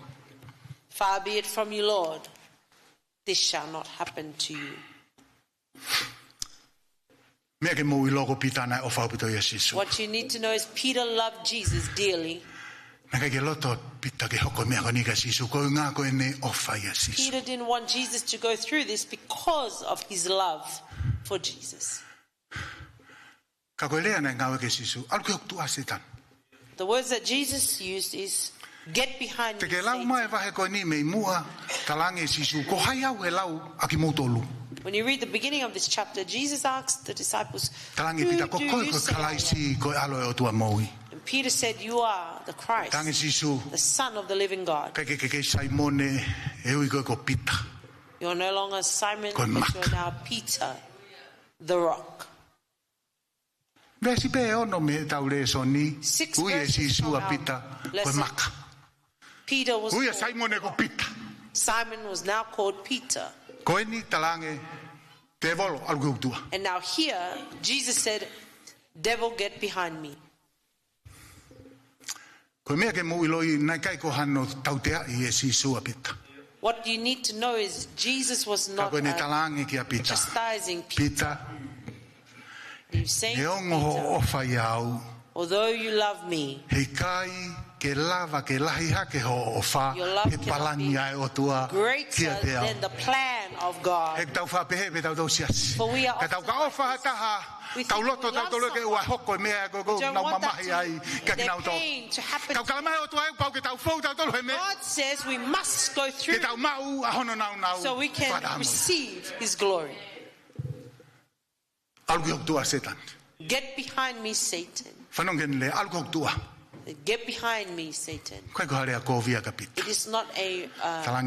Far be it from you, Lord. This shall not happen to you. Meʻa ke mou ʻilo ko Pita naʻe ʻofa ʻaupito ia ʻia Sīsū. What you need to know is Peter loved Jesus dearly. Naʻe ʻikai ke loto ʻa Pita ke hoko e meʻa ko eni kia Sīsū, ko e ʻuhinga ko ʻene ʻofa ʻia Sīsū. Peter didn't want Jesus to go through this because of his love for Jesus. Ka ko e lea naʻe ngāueʻaki ʻe Sīsū, ʻalu ki hoku tuʻa Sētane. The words that Jesus used is, "Get behind me, Satan." Te ke lau mai e vahe ko eni mei muʻa, talaange ʻe Sīsū, ko hai au he lau ʻa kimoutolu? When you read the beginning of this chapter, Jesus asked the disciples, Talaange ʻe Pita, ko koe ko e Kalaisi, ko e ʻAlo ʻo e ʻOtua moʻui. And Peter said, "You are the Christ, Talaange ʻe Sīsū, the Son of the living God." ʻIkai ke ke Saimone, he ʻoku ui koe ko Pita. You're no longer Simon, but you're now Peter, the rock. Veesi pē ono mei heʻetau lēsoni, ui ʻe Sīsū ʻa Pita ko e maka. Peter was called, ui ʻa Saimone ko Pita. Simon was now called Peter. Ko eni talaange, tēvolo, ʻalu ki hoku tuʻa. And now here, Jesus said, "Devil, get behind me." Ko e meʻa ke mou ʻiloʻi, naʻe ʻikai ko hano tauteaʻi ʻe Sīsū ʻa Pita. What you need to know is Jesus was not, uh, chastising Peter. Ka ko ʻene talaange kia Pita, Pita, He's saying to Peter, neongo hoʻo ʻofa ʻia au, although you love me, he ʻikai ke lava ke lahi hake hoʻo ʻofa he palani ʻa e ʻOtua kiate au. Your love cannot be greater than the plan of God. He ʻoku tau faʻa pehē pē tautolu siasi. For we are often like this. Ka tau ka ʻofa ha taha, tau loto tautolu ke ʻoua hoko e meʻa ko ē ʻoku nau mamahi ai kia kinautolu. We think we love someone, but we don't want that to, their pain to happen to them. Ka ʻoku talamai ʻe he ʻOtua ʻoku pau ke tau fou tautolu he meʻa, God says we must go through, ke tau maʻu ʻa hono nāunau, so we can receive his glory. ʻAlu ki hoku tuʻa Sētane. Get behind me, Satan. Fanongo ki heʻene lea, ʻalu ki hoku tuʻa. Get behind me, Satan. ʻIkai ko ha lea kovi ia kia Pita. It is not a, uh,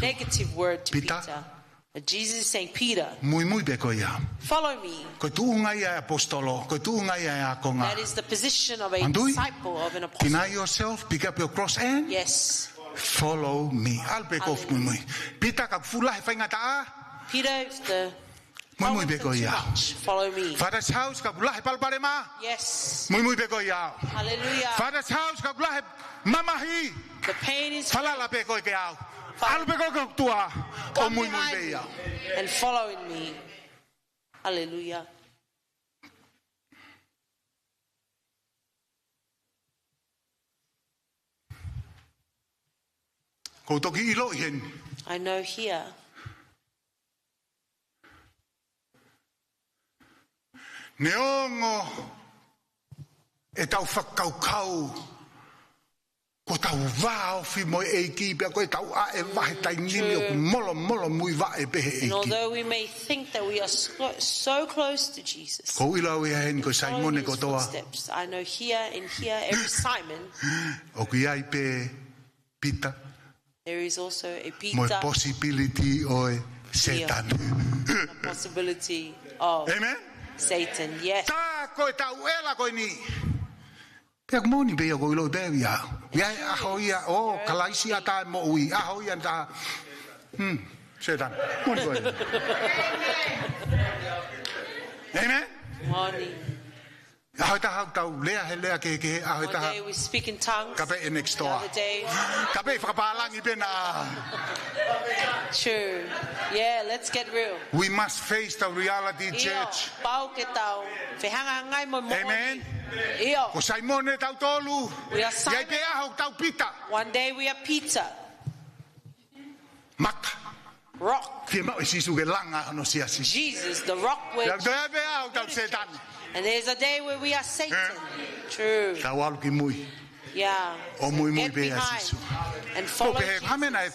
negative word to Peter. Talaange ʻe Sīsū, Pita. But Jesus is saying, "Peter, muimui pē koe ʻia au." Follow me. Ko e tuʻunga ia ʻo e ʻaposetolo, ko e tuʻunga ia ʻo e ākonga. That is the position of a disciple, of an apostle. Manatuʻi, deny yourself, pick up your cross and, yes, follow me. ʻAlu pē koe, hallelujah, muimui. Pita, ka ʻoku fuʻu lahi e faingataʻa. Peter, if the Muimui pē koe ʻia au. Follow me. Father's house, ka ʻoku lahi e palopalema. Yes. Muimui pē koe ʻia au. Hallelujah. Father's house, ka ʻoku lahi e mamahi. The pain is, falala pē koe kia au. Father, ʻalu pē koe ki hoku tuʻa ʻo muimui pē ʻia au. Come behind me and follow in me. Hallelujah. ʻOku ou toki ʻiloʻi heni. I know here. Neongo ʻetau fakakaukau kuo tau vāofi mo e ʻEiki pea ko ʻetau ʻaʻeva he taimi ni ʻoku molomolomuivaʻe pē he ʻEiki. And although we may think that we are so, so close to Jesus, ʻoku ou ʻilo au ia heni ko e Saimone kotoa. Following his footsteps, I know here and here, every Simon. ʻOku ʻi ai pē Pita. There is also a Peter. Mo e possibility ʻo e Sētane. Here. The possibility of, amen, Satan, yes. Tā ko e taʻu ʻe ua ko eni. Pea ʻoku moʻoni pē ia, ʻoku ou ʻilo pē ia. ʻI ai e ʻaho ia ʻo Kalaisi ʻatā e moʻui. ʻAho ia naʻa, hmm, Sētane. Moʻoni ko ē. Amen? Moʻoni. ʻAho ʻe taha ʻoku tau lea he lea kehekehe, ʻaho ʻe taha. One day we speak in tongues. Kae pehē next door. The other day. Kae pehē fakapālangi pē naʻa. True. Yeah, let's get real. We must face the reality, ʻIo, church. Pau ke tau fehangahangai mo e moʻoni. Amen. ʻIo. Ko Saimone tautolu. We are Simon. ʻI ai pē ʻaho ʻoku tau Pita. One day we are Peter. Maka. Rock. Fiemaʻu ʻe Sīsū ke langa hono siasi. Jesus, the rock where. ʻI ai pē ʻaho ʻoku tau Sētane. And there's a day where we are Satan. Eh. True. Tau ʻalu ki mui. Yeah. ʻO muimui pē ʻia Sīsū. Get behind and follow Jesus. Ko e hā e meʻa naʻe,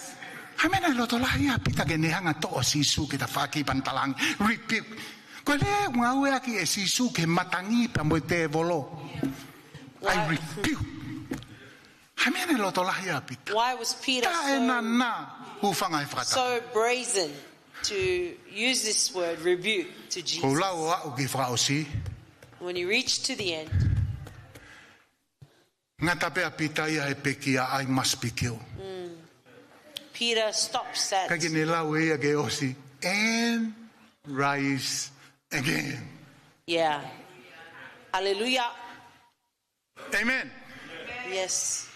hā e meʻa naʻe loto lahi ai ʻa Pita ke ne hanga ʻo toʻo Sīsū ki he tafaʻaki pea ne talaange, rebuke. Ko e lea ʻoku ngāueʻaki ʻe Sīsū ki he matangi pea mo e tēvolo. I rebuke. Hā e meʻa naʻe loto lahi ai ʻa Pita? Why was Peter so, Taʻenana, hūfanga he fakatapu. So brazen to use this word, rebuke, to Jesus? Ko e lau ʻo aʻu ki he fakaʻosi. When he reached to the end, ngata pē ʻa Pita ia he pekia, "I must be killed." Mm. Peter stops at. ʻIkai ke ne lau ʻe ia ke ʻosi, "And rise again." Yeah. Hallelujah. Amen. Yes.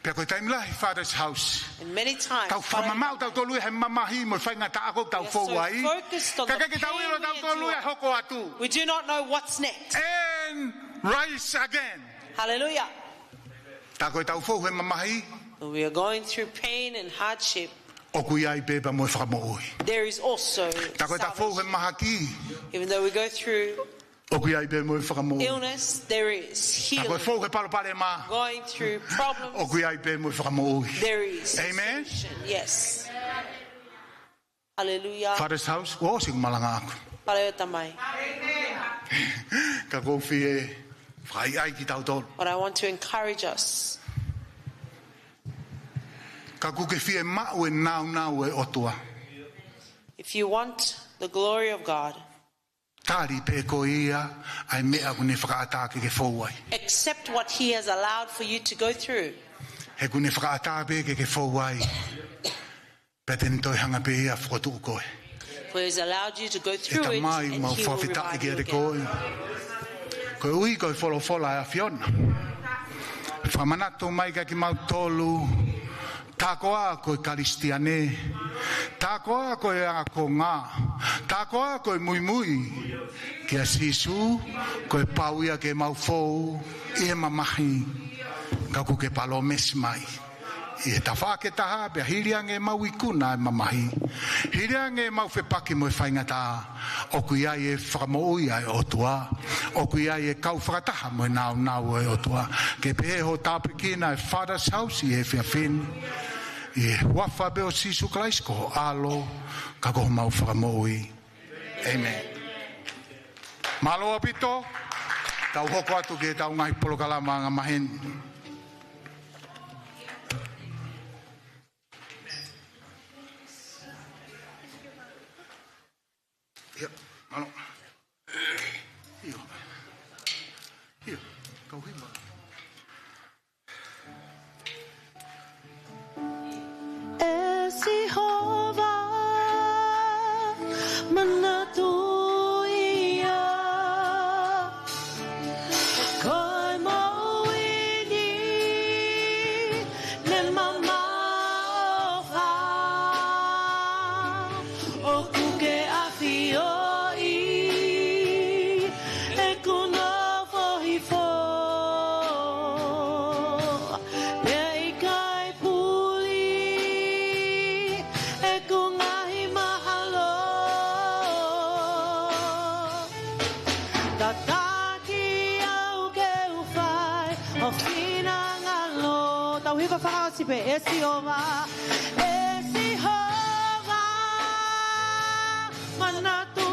Pea ko e taimi lahi, Father's house. And many times, tau fakamamaʻu tautolu ia he mamahi mo e faingataʻa ʻoku tau fou ai. We are so focused on the pain we endure. Kae ʻikai ke tau ʻilo tautolu ia ʻe hoko atu. We do not know what's next. And rise again. Hallelujah. Tā ko ʻetau fou he mamahi. When we are going through pain and hardship, ʻoku ʻi ai pē pea mo e fakamoʻui. There is also salvation. Tā ko ʻetau fou he mahaki. Even though we go through ʻOku ʻi ai pē mo e fakamoʻui. Illness, there is healing. Ka ko e fou he palopalema. Going through problems, ʻoku ʻi ai pē mo e fakamoʻui. There is solution. Amen. Yes. Hallelujah. Father's house, ʻosi ʻeku malanga ʻaʻaku. Paleo tamai. Ka ʻoku ou fie fakaʻaiʻai kitautolu. But I want to encourage us. Ka ʻoku ke fiemaʻu e nāunau ʻo e ʻOtua. If you want the glory of God, Tali pē ko ia ʻa e meʻa ʻoku ne fakaʻatā ke ke fou ai. Accept what he has allowed for you to go through. He ʻoku ne fakaʻatā pē ke ke fou ai. Pea te ne toe hanga pē ia ʻo fokotuʻu koe. For he has allowed you to go through it, and he will revive you again. ʻE Tamai, mau fakafetaʻi kiate koe. Koeʻuhi ko e folofola ʻa e ʻAfiona. Fakamanatu mai kiate kimautolu. Tā koā ko e Kalisitiane, tā koā ko e ākonga, tā koā ko e muimui kia Sīsū, ko e pau ia ke mau fou ʻi he mamahi, ka ʻoku ke palōmesi mai. ʻI he tafaʻaki ʻe taha, pea hili ange ʻemau ikuna ʻa e mamahi, hili ange ʻemau fepaki mo e faingataʻa, ʻoku ʻi ai e fakamoʻui ʻa e ʻOtua. ʻOku ʻi ai e kau fakataha mo e nāunau ʻo e ʻOtua. Ke pehē hoʻo tāpuekina e Father's House ʻi he efiafi ni. ʻI he huafa pē ʻo Sīsū Kalaisi ko ho ʻAlo, ka ko homau Fakamoʻui. Amen. Mālō ʻaupito, tau hoko atu ki heʻetau ngaahi polokalama angamaheni. ʻIo, mālō. ʻIo. ʻIo, kau hima. ʻE Sihova, manatu ia. Ko e moʻui ni ne mamaʻo fā, ʻoku ke ʻafioʻi ʻeku nofo hifo. Pea ʻikai puli ʻeku ngaahi mahalo. Tataki au ke u fai ho finangalo. Tau hiva fakaʻosi pē, ʻe Sihova, ʻe Sihova, manatu